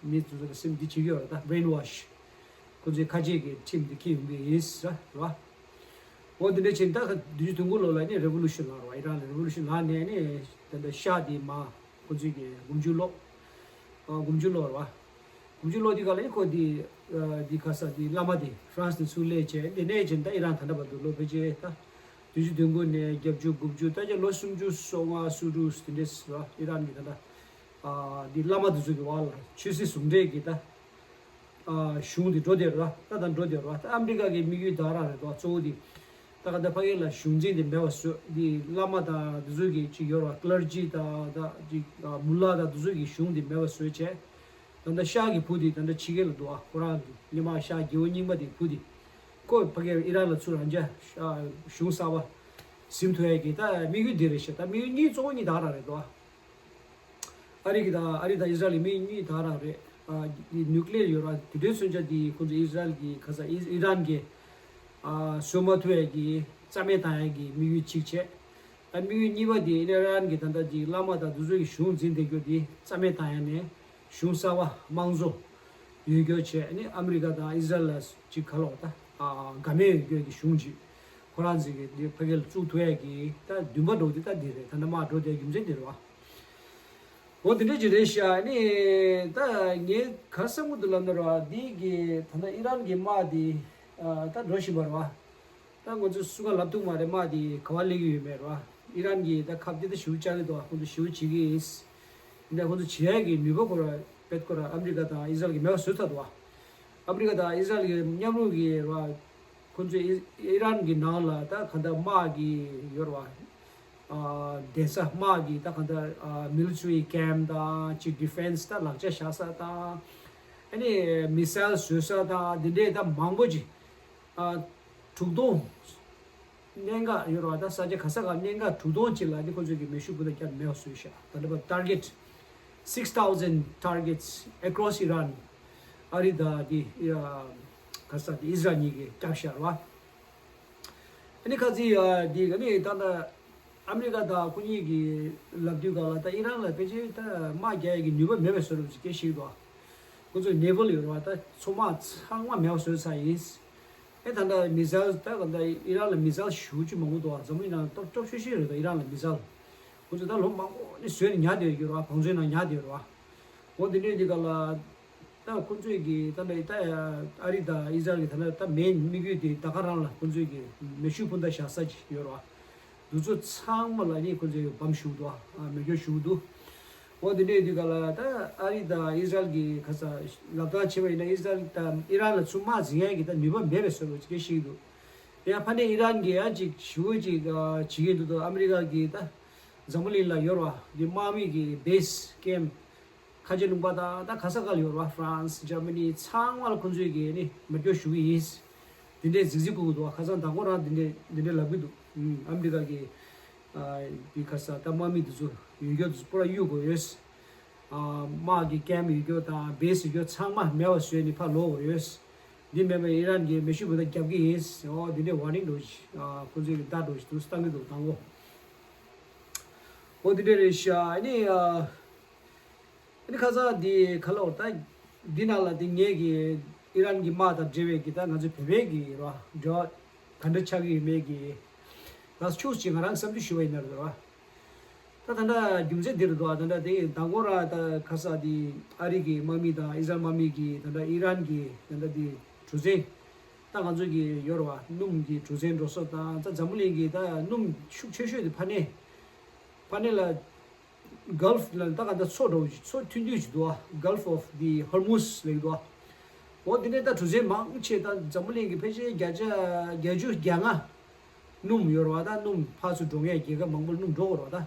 མི་ཚོ་ཚོ་སེམས་འདི་བྱེད་ཀྱི་ཡོད་རེད། ད་brainwash ཁོ་ཚོས་ཁ་ཆེ་གི་ཁྲིམས་འདི་འཁྱེར་ཡོང་གི་ཡིན་ཟེར་ར། འོ་འདི་འདྲ་བྱས་ནས་ད་བདུན་ཅུ་དོན་དགུ་ལོ་ལ་ནི་revolution ལངས་རེད་བ། ཨི་རན་ལ་revolution ལངས་ནས་ནི་ད་ལྟ་ཤར་དེ་མར་ཁོ་ཚོས་གི་དགུ་བཅུ་ལོག་ཨ་དགུ་བཅུ་ལོ་རེད་བ། དགུ་བཅུ་ལོ་དེ་ག་ལ་ཁོ་དེ་ཨ་དེ་ག་ས་དེ་བླ་མ་དེ་ཧྥ་རན་སི་ནས་ཚུར་སླེབས་བྱས། དེ་ནས་བྱས་ད་ཨི་རན་ད་ལྟ་བར་དུ་ལོ་ཕལ་ཆེར་ད་བདུན་ཅུ་དོན་དགུ་ནས་བརྒྱད་ཅུ་དགུ་བཅུ་ད་ཆ་ལོ་སུམ་ཅུ་སོ་ལྔ་སོ་དྲུག་དེ་འདྲས་རེད་བ། ཨི་རན་གི་ད་ལྟ་ཨ་དེ་བླ་མ་དེ་ཚོ་གི་བར་ལ་ཆོས་སྲིད་ཟུང་འབྲེལ་གི་ད་ཨ་གཞུང་དེ་འགྲོ་བསྡད་རེད་བ། ད་ད་འགྲོ་བསྡད་རེད་བ། ད་ཨ་མི་རི་ཀ་གི་དམིགས་ཡུལ་ད་ག་རང་རེད་དོ། གཙོ་བོ་དེ་ད་ག་ད་ཕ་གི་ལ་གཞུང་འཛིན་དེ་མེད་པ་བཟོས། འདི་བླ་མ་དང་འདི་ཚོ་གི་ཅིག་ཡོད་རེད་བ། ཀླར་ཇི་དང་ད་ཅིག་ཨ་མུ་ལ་དང་འདི་ཚོ་གི་གཞུང་དེ་མེད་པ་བཟོས་བྱས། ད་ལྟ་ཤར་གྱི་བུ་དེ་ད་ལྟ་ཕྱི་རྒྱལ་ལ་འདུག་ཨ། ཁོ་རང་གི་སྔོན་མ་ཤར་རྒྱལ་པོ་རྙིང་པ་དེ་བུ་དེ་ཁོ་ཕ་གི་ཨི་རན་ལ་ཚུར་རང་འཇགས་ཨ་གཞུང་གསར་པ་ཟིན་ཐུབ་ཡས་ཀྱི་ད་དམིགས་ཡུལ་དེ་རེད་ཤག་ད་དམིགས་ཡུལ་གཉིས་གཙོ་བོ་གཉིས་ད་ག་རང་རེད་དོ། ཨ་རི་གི་དང་ཨ་རི་དང་ཨི་ཟ་རེལ་མི་གཉིས་ད་ག་རང་རེད། ཨ་དེ་ནིའུ་ཀི་ལི་ཡར་ཡོད་ར། དེ་འདྲའི་མཚོན་ཆ་དེ་ཁོང་ཚོ་ཨི་ཟ་རེལ་གི་ག་ས་ཨི་ཨི་རན་གི་ཨ་བཟོ་མ་ཐུབ་ཡས་ཀྱི་རྩ་མེད་བཏང་ཡས་ཀྱི་དམིགས་ཡུལ་གཅིག་བྱས། ཨ་དམིགས་ཡུལ་གཉིས་པ་དེ་ཨི་རན་གི་ད་ལྟ་དེ་བླ་མ་དང་དེ་ཚོ་གི་གཞུང་འཛིན་བསྡད་རྒྱུ་དེ་རྩ་མེད་བཏང་ཡས་ནས་གཞུང་གསར་པ་དམངས་གཙོ་ཡོད་རྒྱུ་བྱས། ཨ་ནི་ཨ་མི་རི་ཀ་དང་ཨི་ཟ་རེལ་ལ་ཅིག་ག་ལོག་ད་ཨ་དགའ་མོས་ཡོད་རྒྱུ་གི་གཞུང་ཅིག་ཁོ་རང་ཚོ་གི་དེ་ཕ་གི་ལ་བཙུགས་ཐུབ་ཡས་ཀྱི་ད་འདུན་པ་འདྲ་བོ་དེ་ད་འདི་རེད། ད་ནི་དམག་འགྲོ་བསྡད་རྒྱུ་མཚན་འདི་རེད་བ། འོ་དེ་འདྲ་ཅིག་རེད་ཤག་ཨ་ནི་ད་ངས་ག་བསམ་གྱི་འདུག་ལབ་ན་ར་འདི་གི་ད་ལྟ་ཨི་རན་གྱི་དམག་འདི་ཨ་ད་འགྲོ་བཞིན་པ་རེད་བ། ད་ང་ཚོ་སུ་ག་ལབ་ཐུབ་མ་རེད། དམག་འདི་ག་པར་སླེབས་ཀྱི་ཡོད་མེད་རེད་བ། ཨི་རན་གྱིས་ད་ཁ་གཏད་ད་ཞེ་པོ་བཅག་གི་འདུག་ཁོང་ཚོ་ཞེ་པོ་བྱེད་ཀྱི་ཡིན། འདི་ཁོང་ཚོ་བྱེད་ཡག་གི་ནུས་པ་ཁོ་ར་བེད་ཁོ་ར་ཨ་མི་རི་ཀ་དང་ཨི་ཟ་རེལ་གྱིས་མེད་པ་བཟོས་ཚར་འདུག་བ། ཨ་མི་རི་ཀ་དང་ཨི་ཟ་རེལ་གྱི་མཉམ་རུབ་ཀྱི་རེད་བ། ཁོང་ཚོས་ཨི་ཨི་རན་གྱི་ནང་ལ་ད་ག་འདྲ་དམག་གི་ཡོད་རེད་བ། ཨ་གདན་ས་དམག་གི་ད་ག་འདྲ་ཨ་military camp དང་ཅིག་defence ད་ལག་ཆ་བཞག་ས་དང་། ཨ་ནི་missile བཟོ་ས་དང་འདི་འདྲའི་ད་མང་པོ་ཅིག་ཨ་དྲུག་སྟོང་གནད་འགག་ཡོད་རེད་བ། ད་ས་ཆ་ག་ས་ག་གནད་འགག་དྲུག་སྟོང་ཅིག་ལ་ནི་ཁོང་ཚོས་ཀྱི་མེ་ཤུགས་འཕུར་མདའ་བརྒྱབ་མེད་པ་བཟོས་ཤག་ད་འདྲ་བ་target six thousand targets across Iran ཨ་རི་དང་དེ་ཡ་ག་ས་དེ་ཨི་ཟ་རེལ་གཉིས་ཀྱིས་བརྒྱབ་ཤག་རེད་བ། ཨ་ནི་ཁ་ཚིག་ཡ་དེ་ག་ནི་ད་ལྟ་ཨ་མི་རི་ཀ་དང་ཁོ་གཉིས་ཀྱིས་ལབ་དུས་ག་ལ་ད་ཨི་རན་ལ་ཕལ་ཆེར་ད་དམག་རྒྱག་ཡ་གི་ནུས་པ་མེད་པའི་བཟོ་འདྲ་ཅིག་སྐད་ཤིག་འདུག་ཁོ་ཚོས་naval ཡོད་རེད་བ། ད་མཚོ་དམག་ཚང་མ་མེད་པ་བཟོས་ཚར་ཡིན། ཨེ་ད་ལྟ་མི་སེལ་ད་ག་ད་ཨི་རན་ལ་མི་སེལ་ཞེ་པོ་ཅིག་མང་པོ་འདུག་བ། འཛམ་བུ་གླིང་ནང་སྟོབས་སྟོབས་ཆེ་ཤོས་རེད་ད་ཨི་རན་ལ་མི་སེལ། ཁོ་ཚོས་ད་ལོ་མང་པོ་ནས་བཟོས་ནས་ཉར་བསྡད་ཡོད་རེད་བ། བང་མཛོད་ནང་ཉར་བསྡད་ཡོད་རེད་བ། འོ་དེ་འདྲས་འདི་ག་ལ་ད་ཁོ་ཚོས་ཀྱི་ད་ལྟ་ད་ཨ་རི་དང་ཨི་ཟ་རེལ་གྱི་ད་ལྟ་ད་མེན་དམིགས་ཡུལ་དེ་ད་ག་རང་ལ་ཁོ་ཚོས་ཀྱི་མེ་ཤུགས་འཕུར་མདའ་བཞག་ས་ཅིག་ཡོད་རེད་བ། འདི་ཚོ་ཚང་མ་ལ་ནི་ཁོ་ཚོས་བམ་ཞུགས་འདུག་ཨ། མེ་སྒྱོགས་ཞུགས་འདུག་འོ་དེ་འདྲས་དུས་ག་ལ་ད་ཨ་རི་དང་ཨི་ཟ་རེལ་གྱི་ཁ་ས་ལབ་སྟངས་བྱས་པ་ཡིན་ན་ཨི་ཟ་རེལ་དང་ཨི་རན་ལ་ཚུར་དམག་འཛིང་ཡས་ཀྱི་ད་ནུས་པ་མེད་པའི་བཟོ་འདྲ་ཅིག་ཤིག་འདུག་ཡང་ཕ་ནས་ཨི་རན་གྱིས་ཡང་ཅིག་ཞུ་ཅིག་བྱེད་ཀྱི་འདུག་ད་ཨ་མི་རི་ཀ་གི་ད་འཛམ་བུ་གླིང་ལ་ཡོད་རེད་བ། འདི་དམག་མི་གི་བེ་སི་ཀེམ་ཁ་ཆེ་ལུང་པ་དང་ད་ག་ས་ག་ལ་ཡོད་རེད་བ། ཧྥ་རན་སི་འཇར་མ་ནི་ཚང་མ་ལ་ཁོ་ཚོས་ཀྱིས་ནི་མེ་སྒྱོགས་ཞུ་གི་ཡིན། འདི་འདྲས་རྫིག་རྫིག་སྐུལ་གི་འདུག་བ། ཁ་སང་དང་པོ་རང་འདི་འདྲས་འདི་འདྲས་ལབ་གི་འདུག་ཨ་མི་རི་ཀ་གི་ཨ་འདི་ཁ་ས་ད་དམག་མི་འདི་ཚོ་ཡོད་རྒྱུ་འདི་ཚོ་པུ་ར་གཡུག་དགོས་ཡོད། ཨ་དམག་གི་ཀེམ་ཡོད་རྒྱུ་དང་བེ་སི་ཡོད་རྒྱུ་ཚང་མ་མེད་པ་བཟོས་ནས་ཕར་ལོག་དགོས་ཡོད། འདི་མེད་པ་ཨི་རན་གྱིས་མེ་ཤུགས་འཕུར་མདའ་རྒྱབ་གི་ཡིན། འོ་འདི་འདྲས་ཝར་ནིང་འདྲ་བོ་ཞིག་ཨ་ཁོ་ཚོས་ཀྱི་བརྡ་འདྲ་བོ་ཞིག་འདུག་བཏང་གི་འདུག་དང་པོ། འོ་འདི་འདྲས་རེད་ཤག་ཨ་ནི་ཨ། ནི་ཁ་སང་འདི་ག་ལ་འོ་ད། འདི་ནང་ལ་འདི་ངས་ཀྱི་ཨི་རན་གྱི་དམག་དང་འབྲེལ་བའི་གི་ད་ང་ཚོའི་བོད་པའི་གི་ར་འབྲེལ་བ་ག་འདྲ་ཆགས་ཀྱི་ཡོད་མེད་ཀྱི་ད་ཆུ་ཅིག་ང་རང་བསམ་ཚུལ་ཞུ་བ་ཡིན་ན་རེད་ར། ད་ད་ལྟ་རྒྱུ་མཚན་འདི་རེད་འདུག་ད་ལྟ་དེ་མདང་དགོང་ར་ད་ཁ་སང་འདི་ཨ་རི་གི་དམག་མི་དང་ཨི་ཟ་རལ་དམག་མི་གི་ད་ལྟ་ཨི་རན་གི་ད་ལྟ་འདི་གྲུ་གཟིངས་ད་ང་ཚོ་གི་ཡོད་ར་བ་སྣུམ་གི་གྲུ་གཟིངས་འགྲོ་ས་དང་ད་འཛམ་བུ་གླིང་གི་ད་སྣུམ་ཤུགས་ཆེ་ཤོས་དེ་ཕ་ནས་ཕ་ནས་ལ། Gulf ལ་ད་ག་ད་མཚོ་འགྲོ་མཚོ་ཐུང་ཐུང་ཞིག་འདུག་ཨ། Gulf of the Hormuz ལབ་འདུག་ཨ། འོ་དེ་ནས་ད་གྲུ་གཟིངས་མང་ཆེ་ད་འཛམ་བུ་གླིང་གི་ཕལ་ཆེར་བརྒྱ་ཆ་བརྒྱད་ཅུ་གྱ་ལྔ་སྣུམ་ཡོད་རེད་བ། ད་སྣུམ་ཕར་ཚུར་འགྲོ་མཁན་རྒྱལ་ཁབ་མང་པོ་ལ་སྣུམ་འགྲོ་གི་རེད་བ་ད།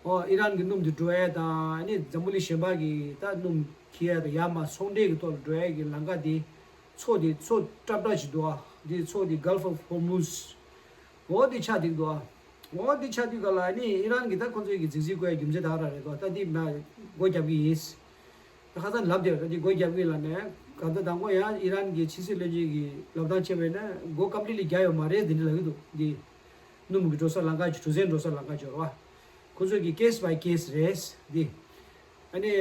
འོ་ཨི་རན་གྱི་སྣུམ་དེ་འགྲོ་ཡས་དང་ཨ་ནི་འཛམ་བུ་གླིང་གཞན་པ་གི་ད་སྣུམ་འཁྱེར་ཡས་དང་ཡར་མར་ཚོང་འབྲེལ་གྱི་ཐོག་ལ་འགྲོ་ཡས་ཀྱི་ལམ་ཁ་དེ་མཚོ་དེ་མཚོ་སྲབ་སྲབ་ཞིག་འདུག་ཨ། དེ་མཚོ་དེ་Gulf of Hormuz འོ་དེ་ཆགས་བསྡད་འདུག་ཨ། འོ་དེ་ཆགས་དུས་ག་ལ་ནི་ཨི་རན་གྱིས་ད་ཁོ་ཚོའི་གི་རྫིག་རྫིག་བཀོད་རྒྱུ་མཚན་ད་ག་རང་རེད་དོ། ད་འདི་ན་སྒོ་རྒྱབ་གི་ཡིན། ད་ཁ་སང་ལབ་བསྡད་ཡོད། ད་འདི་སྒོ་རྒྱབ་གི་ལབ་ནས་ག་ད་དང་པོ་ཡང་ཨི་རན་གྱི་ཕྱི་སྲིད་བློན་ཆེན་གྱི་ལབ་སྟངས་བྱས་པ་ཡིན་ན་སྒོ་ཀམ་པི་ལི་ལི་རྒྱག་ཡོད་མ་རེད་འདི་འདྲ་ལབ་ཀྱི་འདུག་འདི་སྣུམ་གྱི་འགྲོ་ས་ལམ་ཁ་ཅིག་གྲུ་གཟིངས་འགྲོ་ས་ལམ་ཁ་ཅིག་ཡོད་རེད་བ། ཁོ་ཚོས་ཀྱི་case by case རེད་འདི། ཨ་ནི་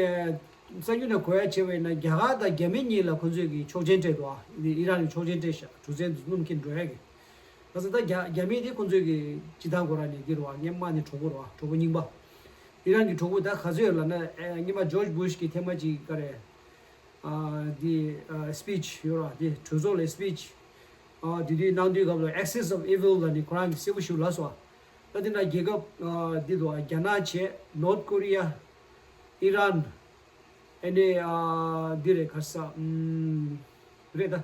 གསར་འགྱུར་ནང་གོ་ཡ་བྱས་པ་ཡིན་ན་རྒྱ་གར་དང་རྒྱ་མི་གཉིས་ལ་ཁོ་ཚོས་ཀྱི་ཆོག་མཆན་སྤྲད་འདུག་ཨ། འདི་ཨི་རན་གྱི་ཆོག་མཆན་སྤྲད་ཤག་གྲུ་གཟིངས་འདི་སྣུམ་འཁྱེར་འགྲོ་ཡ་གི། ད་ས་ད་རྒྱ་རྒྱ་མི་དེ་ཁོ་ཚོས་ཀྱི་སྤྱི་བཏང་ཁོ་ར་ནས་འདི་རུ་བ་སྔན་མ་ནས་གྲོགས་པོ་རུ་བ་གྲོགས་པོ་རྙིང་པ། ཨི་རན་གྱི་གྲོགས་པོ་ད་ག་ཚོད་ཡོད་ལབ་ན་ཨེ་སྔན་མ་George Bush གི་ཐེངས་མ་གཅིག་ག་རེ། ཨ་འདི་ཨ་speech ཡོད་ར་འདི་གྲོས་ཚོགས་ལ་speech ཨ་དེ་དུས་གནང་དུས་སྐབས་ལ་Axis of Evil ལ་ནི་ཁོ་རང་གི་གསལ་པོ་ཞིག་ལབ་སོང་། ད་དེ་ན་རྒྱལ་ཁབ་ཨ་འདི་དུ་རྒྱ་ནག་བྱས་North Korea ཨི་རན། ཨེ་ནས་ཨ་འདི་རེད་ག་ས་ཨམ་རེད་ད།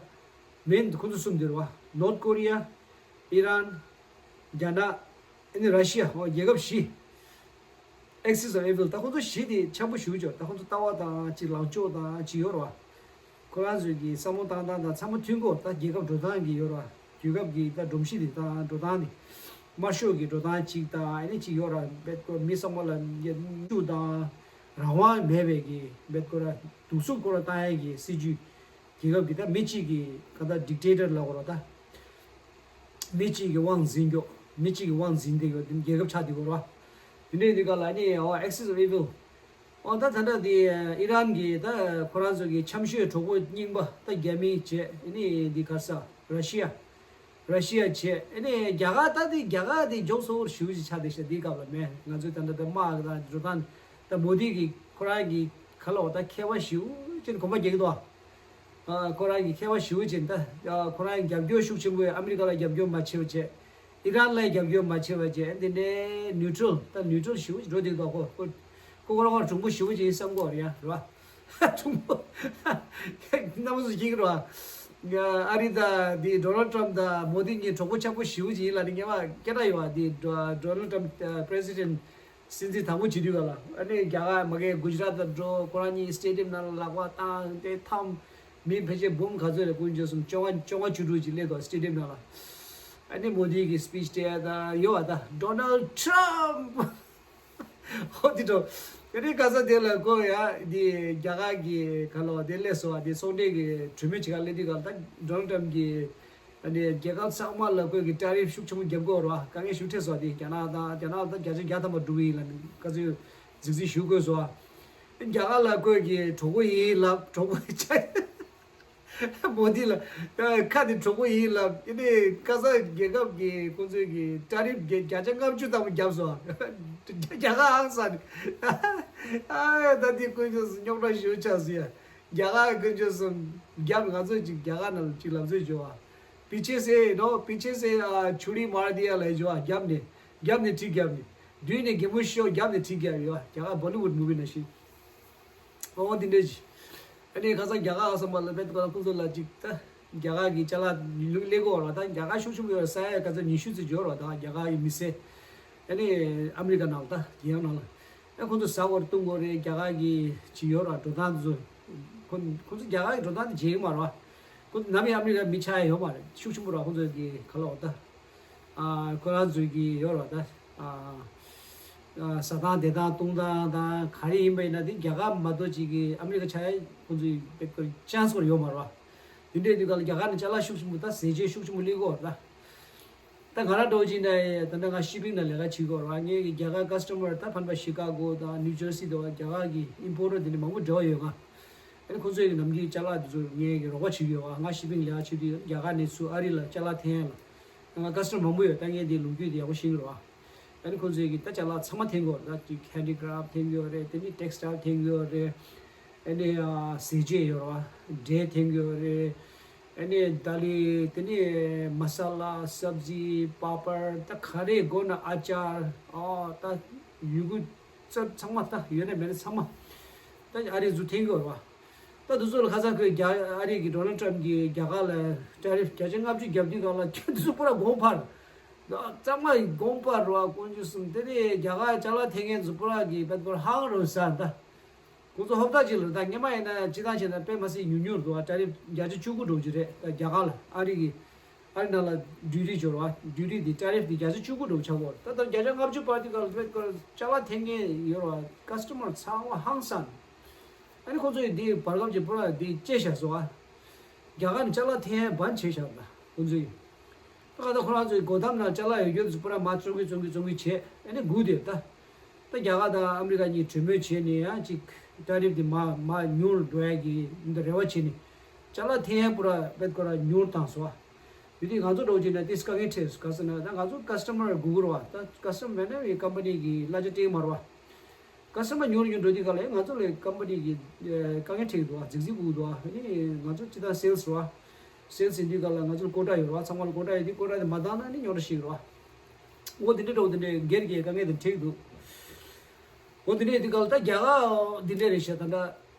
མིན་ཁོ་ཚོ་གསུམ་འདི་རེད་བ། North Korea ཨི་རན། རྒྱ་ནག་ཨེ་ནས་Russia འོ་རྒྱལ་ཁབ་བཞི། Axis of Evil ད་ཁོ་ཚོ་བཞི་དེ་འཆམ་པོ་ཞུ་ཆོག་ད་ཁོ་ཚོ་ལྟ་བ་དང་ཅིག་ལངས་ཕྱོགས་དང་ཅིག་ཡོད་རེད་བ། ཁོ་རང་ཚོའི་གི་བསམ་བློ་བཏང་སྟངས་དང་ཚང་མ་མཐུན་གོ་ད་རྒྱལ་ཁབ་འགྲོ་སྟངས་ཀྱི་ཡོད་རེད་བ། རྒྱལ་ཁབ་ཀྱི་ད་སྒྲོམ་གཞི་དེ་དང་འགྲོ་སྟངས་དེ། དམར་ཤོག་གི་འགྲོ་སྟངས་གཅིག་དང་ཨ་ནི་གཅིག་ཡོད་ར་བེད་ཀོ་མི་ཚང་མ་ལ་ཉེས་ཤུགས་དང་རང་དབང་མེད་པའི་གི་བེད་ཀོ་ར་གདུག་རྩུབ་ཀོ་ར་བཏང་ཡས་གི་སྲིད་ཇུས་རྒྱལ་ཁབ་ཀྱི་ད་མི་གཅིག་གི་ག་ད་dictator ལ་གོ་ར་ད་མི་གཅིག་གི་དབང་འཛིན་རྒྱོ་མི་གཅིག་གི་དབང་འཛིན་དེ་གོ་དེ་རྒྱལ་ཁབ་ཆགས་དེ་གོ་ར་དེ་འདྲའི་དུས་ག་ལ་ནི་ཨོ་Axis of Evil ཨོ་ད་ད་ད་དེ་ཨི་རན་གི་ད་ཁོ་རང་ཚོ་གི་འཆམ་ཤོས་གྲོགས་པོ་རྙིང་པ་ད་རྒྱ་མི་བྱས་ཨ་ནི་འདི་ག་ས་ར་ཤི་ཡ། ར་ཤི་ཡ་བྱས། ཨ་ནི་རྒྱ་གར་ད་དེ་རྒྱ་གར་དེ་འཇོག་སོ་བོར་ཞུ་ཞིག་ཆགས་བསྡད་ཤག་འདི་སྐབས་ལ་མེད། ང་ཚོའི་ད་ལྟ་ད་དམག་གི་ད་འགྲོ་སྟངས་ད་མོ་དི་གི་ཁོ་རང་གི་ཁ་ལོ་ད་མཁས་པ་ཞེ་པོ་ཅིག་གོམ་པ་རྒྱག་གི་འདུག་ཨ་ཁོ་རང་གི་མཁས་པ་ཞེ་པོ་ཅིག་ད་ཁོ་རང་གི་རྒྱབ་སྐྱོར་ཤུགས་ཆེན་པོས་ཨ་མི་རི་ཀ་ལ་རྒྱབ་སྐྱོར་མ་བྱེད་པ་བྱས། ཨི་རན་ལ་རྒྱབ་སྐྱོར་མ་བྱེད་པ་བྱས། འདི་ནས་neutral ད་neutral ཞེ་པོ་ཅིག་འགྲོ་བསྡད་འདུག་ཁོ་ཁོ་ཁོ་རང་ཁོ་གྲུང་པོ་ཞེ་པོ་ཅིག་བསམ་གི་ཡོད་རེད་ཡ་རེད་བ། གྲུང་པོ་རྣམ་པ་ཚོ་ཤེས་ཀྱི་རེད་བ། ཨ་རི་དང་འདི་Donald Trump དང་མོ་དི་གཉིས་གྲོགས་པོ་ཆགས་པོ་ཞེ་པོ་ཅིག་ཡིན་ལབ་ནས་ངས་མ་སྐད་གྲགས་ཡོད་བ། འདི་Donald Trump president སྲིད་འཛིན་དང་པོ་བྱེད་དུས་ག་ལ་ཨ་ནི་རྒྱ་གར་མ་གི་གུ་ཇི་རཱཏ་ལ་འགྲོ། ཁོ་རང་གཉིས་stadium ནང་ལ་ལག་པ་བཏང་སྟེ་འཐམ། མི་ཕལ་ཆེར་འབུམ་ག་ཚོད་རེད་དཀོན་མཆོག་གསུམ་བཅོ་ལྔ་བཅོ་ལྔ་བཅུ་དྲུག་ཅིག་སླེབས་འདུག stadium ནང་ལ། ཨ་ནི་མོ་དི་གི་speech དེ་ད་ཡོད་བ་ད་Donald Trump ཧོ་དེ་འགྲོ། ཨ་ནི་ག་ས་དེ་ལ་ཁོ་ཡ་འདི་རྒྱ་གར་གི་ག་ལོ་དེ་སླེབས་སོང་བ། དེ་ཚོང་འབྲེལ་གི་གྲོས་མོལ་བྱེད་ག་སླེབས་དུས་ག་ལ་ད་Donald Trump གི་ཨ་ནི་རྒྱལ་ཁབ་ཚང་མ་ལ་ཁོས་ཀྱི་tariff ཤུགས་ཆེན་པོ་བརྒྱབ་དགོས་རེད་བ། དཀའ་ངལ་ཤུགས་འཕྲད་སོང་དེ་རྒྱ་ནག་དང་རྒྱ་ནག་ལ་ད་བརྒྱ་ཆ་བརྒྱ་ཐམ་པ་འགྲོ་གི་ཡིན་ལབ་ནས་ག་ཚོད་རྫིག་རྫིག་ཞུ་དགོས་སོང་བ། རྒྱ་གར་ལ་ཁོས་ཀྱི་གྲོགས་པོ་ཡིན་ལབ། གྲོགས་པོ་ཆགས་མོ་དི་ལ་ཁ་ནས་གྲོགས་པོ་ཡིན་ལབ། ཨ་ནི་ཁ་སང་རྒྱལ་ཁབ་ཀྱི་ཁོང་ཚོས་ཀྱི་tariff བརྒྱ་ཆ་ལྔ་བཅུ་ཐམ་པ་བརྒྱབ་སོང་བ། རྒྱ་གར་ཨང་ས་ནས་ཨ་ད་དེ་དཀོན་མཆོག་གསུམ་རྙོག་དྲ་ཞེ་པོ་ཆགས་སོང་ཡ། རྒྱ་གར་དཀོན་མཆོག་གསུམ་རྒྱབ། ང་ཚོས་ཅིག་རྒྱ་གར་ནང་ལ་ཅིག་ལབ་ཚོད་བྱོས་བ། པི་ཆེ་སེ་ནོ་པི་ཆེ་སེ་ཨ་ཆུ་རི་མར་དི་ཡ་ལབ་བྱོས་བ། རྒྱབ་ནས་རྒྱབ་ནས་ཁྲིད། རྒྱབ་ནས་མདུན་ནས་རྒན་པོ་ཤོག་རྒྱབ་ནས་ཁྲིད། རྒྱབ་ཡོད་བ། རྒྱ་གར་Bollywood movie ནང་བཞིན། ཨོ་འདི་འདྲ་ཅིག་ཨ་ནི་ཁ་སང་རྒྱ་གར་ཨ་སམ་པ་ལ་བེད་ཀ་ཁོང་ཚོ་ལ་ཅིག་ད་རྒྱ་གར་གྱི་ཅ་ལག་ལུག་ལེ་གོ་ར་ད་རྒྱ་གར་ཤུགས་ཆེན་པོ་ཡོད་ར། ས་ཡ་ག་ཚོད་ཉི་ཤུ་ཙམ་འབྱོར་ར། ད་རྒྱ་གར་གྱི་མི་སེར་ཨ་ནི་ཨ་མི་རི་ཀ་ནང་ལ་ད་རྒྱལ་ཡོངས་ནང་ལ། ཨ་ཁོང་ཚོ་ཟ་དགོས་རེད་བཏུང་དགོས་རེད། རྒྱ་གར་གྱི་ཅིག་ཡོད་ར་འགྲོ་སྟངས་དེ་ཚོ། ཁོ་ཁོང་ཚོ་རྒྱ་གར་གྱི་འགྲོ་སྟངས་དེ་བརྗེད་ཀྱི་མ་རེད་བ། ཁོ་ནམ་ཡང་ཨ་མི་རི་ཀ་མི་ཆགས་ཡ་ཡོད་མ་རེད། ཤུགས་ཆེན་པོ་ར་ཁོང་ཚོ་གི་ག་ལ་འོ་ད། ཨ་ཁོ་རང་ཚོ་གི་ཡོད་ར་ད། ཨ་ཨ་ཟ་སྟངས་བསྡད་སྟངས་བཏུང་སྟངས་དང་ག་རེ་ཡིན་པ་ཡིན་ན་དེ་རྒྱ་གར་མ་གཏོགས་ཅིག་གི་ཨ་མི་རི་ཀ་ཆགས་ཡ་ཁོང་ཚོའི་དཔེ་ཁོ་chance ཁོ་ར་ཡོད་མ་རེད་བ། དེ་འདྲའི་དུས་ག་ལ་རྒྱ་གར་ནས་ཅ་ལག་ཤུགས་ཆེན་པོ་ད་ཟས་བཅད་ཤུགས་ཆེན་པོ་སླེབས་ཀྱི་ཡོད་ར་ད། ང་རང་འདྲ་བོ་ཅིག་ན་ད་ལྟ་ང་ཤི་པིང་ནང་ལས་ཀ་བྱེད་དགོས་རེད་བ། ངའི་གི་རྒྱ་གར་ཀ་སི་ཊ་མར་ད་ཕན་པ་ཤི་ཀ་གོ་དང་ནིའུ་ཇར་སི་དང་རྒྱ་གར་གི་ཨིམ་པོ་ཊར་དེ་འདྲ་མང་པོ་འབྲེལ་བ་ཡོད་ང་། ཨ་ནི་ཁོང་ཚོའི་གི་ནམ་རྒྱུན་ཅ་ལག་དེ་ཚོ་ངའི་གི་རོགས་པ་བྱེད་ཀྱི་ཡོད་བ། ང་ཤི་པིང་ལས་ཀ་བྱེད་དུས་རྒྱ་གར་ནས་ཚུར་ཨ་རི་ལ་ཅ་ལག་འཐེན་ཡ་ལ་ང་ཀ་སི་ཊ་མར་མང་པོ་ཡོད། ད་ངས་དེ་ལོ་རྒྱུས་དེ་ཡག་པོ་ཤེས་ཀྱི་རེད་བ། ཨ་ནི་ཁོང་ཚོའི་གི་ད་ཅ་ལག་ཚང་མ་འཐེན་དགོས་རེད། ད་ཅིག་ཧེན་ཌི་ཀ་རབ་འཐེན་གྱི་ཡོད་རེད། དེ་ནི་ཊེག་སི་ཊལ་འཐེན་གྱི་ཡོད་རེད། ཨ་ནི་ཨ་ཟས་བཅད་ཡོད་རེད་བ། འབྲས་འཐེན་གྱི་ཡོད་རེད། ཨ་ནི་ད་ལི་དེ་ནི་མ་ས་ལ་སབ་ཟི་པ་པར་ད་ག་རེ་དགོས་ན་ཨ་ཅར་ཨ་ད་ཡོད་དགུ་རྩ་ཚང་མ་ད་ཡོད་ན་མེད་ན་ཚང་མ་ད་ཨ་རི་ཚུར་འཐེན་གྱི་ཡོད་རེད་བ། ད་དུ་ཚོ་ལ་ཁ་སང་ཁོས་རྒྱ་ཨ་རི་གི་ཌོ་ནལ་ཊམ་གྱིས་རྒྱ་གར་ལ་ཊེ་རིཕ་བརྒྱ་ཆ་ལྔ་བཅུ་བརྒྱབ་དུས་སྒང་ལ་ཁྱོད་དུ་ཚོ་པུ་ར་དགོངས་འཕར། ད་གཙང་མ་དགོངས་འཕར་རོ་ཨ་དཀོན་མཆོག་གསུམ། དེ་ནས་རྒྱ་གར་ཅ་ལག་འཐེན་མཁན་ཚོ་པུ་ར་གི་བད་ཀོར་ཧང་རོ་ས་ད། ཁོང་ཚོ་ཧོབ་ཐག་ཅིག་ལ་ད་སྔོན་མ་ཡིན་ན་སྤྱི་བཏང་བྱས་ན་དཔེ་མ་སྲིད་ཉུང་ཉུང་རེད་འདུག་ཨ་ཊེ་རིཕ་བརྒྱ་ཆ་བཅུ་དགུ་འགྲོ་གི་རེད། ད་རྒྱ་གར་ལ་ཨ་རི་གི་ཨ་རི་ནང་ལ་ཌིའུ་ཊི་འབྱོར་བ་ཌིའུ་ཊི་དེ་ཊེ་རིཕ་དེ་བརྒྱ་ཆ་བཅུ་དགུ་འགྲོ་ཆགས་གོ་ད་ད་བརྒྱ་ཆ་ལྔ་བཅུ་བར་དུ་ག་ལ་ཅ་ལག་འཐེན་མཁན་ཡོད་རེད་བ། ཀ་སི་ཊ་མར་ཚང་མ་ཧང་སང་། ཨ་ནི་ཁོང་ཚོ་ཡི་དེ་བར་སྐབས་ཀྱི་པུ་ར་དེ་བཅད་བཞག་སོང་ཨ། རྒྱ་གར་ནས་ཅ་ལག་འཐེན་ཡ་བན་བྱས་བཞག་ད་ཁོང་ཚོ་ཡི། ད་ག་ད་ཁོ་རང་ཚོའི་སྒོ་འགྲམ་ནང་ཅ་ལག་ཡོད་རྒྱུ་དེ་ཚོ་པུ་ར་མ་བཙོང་གི་བཙོང་གི་བཙོང་གི་བྱས་ཨ་ནི་སྒུག་བསྡད་ད། ད་རྒྱ་གར་དང་ཨ་མི་རི་ཀ་གཉིས་གྲོས་མོལ་བྱས་ནས་ཡང་ཅིག་ཊེ་རིཕ་དེ་མ་མ་ཉུང་རུ་འགྲོ་ཡ་གི་འདི་རེ་བ་བྱས་ནས་ཅ་ལག་འཐེན་ཡ་པུ་ར་བེད་ཀོ་ར་ཉུང་རུ་བཏང་སོང་ཨ། ཡུལ་དེ་ང་ཚོ་འགྲོ་བྱས་ན་དེ་དཀའ་ངལ་འཕྲད་སོང་ག་ཟེར་ན་ད་ང་ཚོ་ཀ་སི་ཊ་མར་སྒུག་དགོས་རེད་བ། ད་ཀ་སི་ཊ་མར་མེད་ན་ཡི་ཀམ་པ་ནི་གི་གླ་ཆ་སྤྲད་མ་རེད་བ། ཀ་སི་ཊ་མར་ཉུང་རུ་ཉུང་འགྲོ་དུས་ག་ལ་ང་ཚོ་ལ་ཀམ་པ་ནི་གི་དཀའ་ངལ་འཕྲད་ཀྱི་འདུག་བ། རྫིག་རྫིག་སྒུག་འདུག་བ། ཨ་ནི་ང་ཚོ་སྤྱི་བཏང་སེལ་སི་རེད་བ། སེལ་སི་ཡིན་དུས་ག་ལ་ང་ཚོར་ཀོ་ཊ་ཡོད་རེད་བ། ཚང་མ་ལ་ཀོ་ཊ་ཡོད་དུས་ཀོ་ཊ་དེ་མ་འདང་ན་ནི་རྙོག་དྲ་ཞིག་རེད་བ། འོ་དེ་འདྲའི་འགྲོ་དེ་འདྲའི་སྒེར་གྱི་དཀའ་ངལ་དེ་འཕྲད་ཀྱི་འདུག་འོ་དེ་འདྲའི་དུས་ག་ལ་ད་རྒྱ་གར་འདི་འདྲ་རེད་ཤག་ད་ལྟ།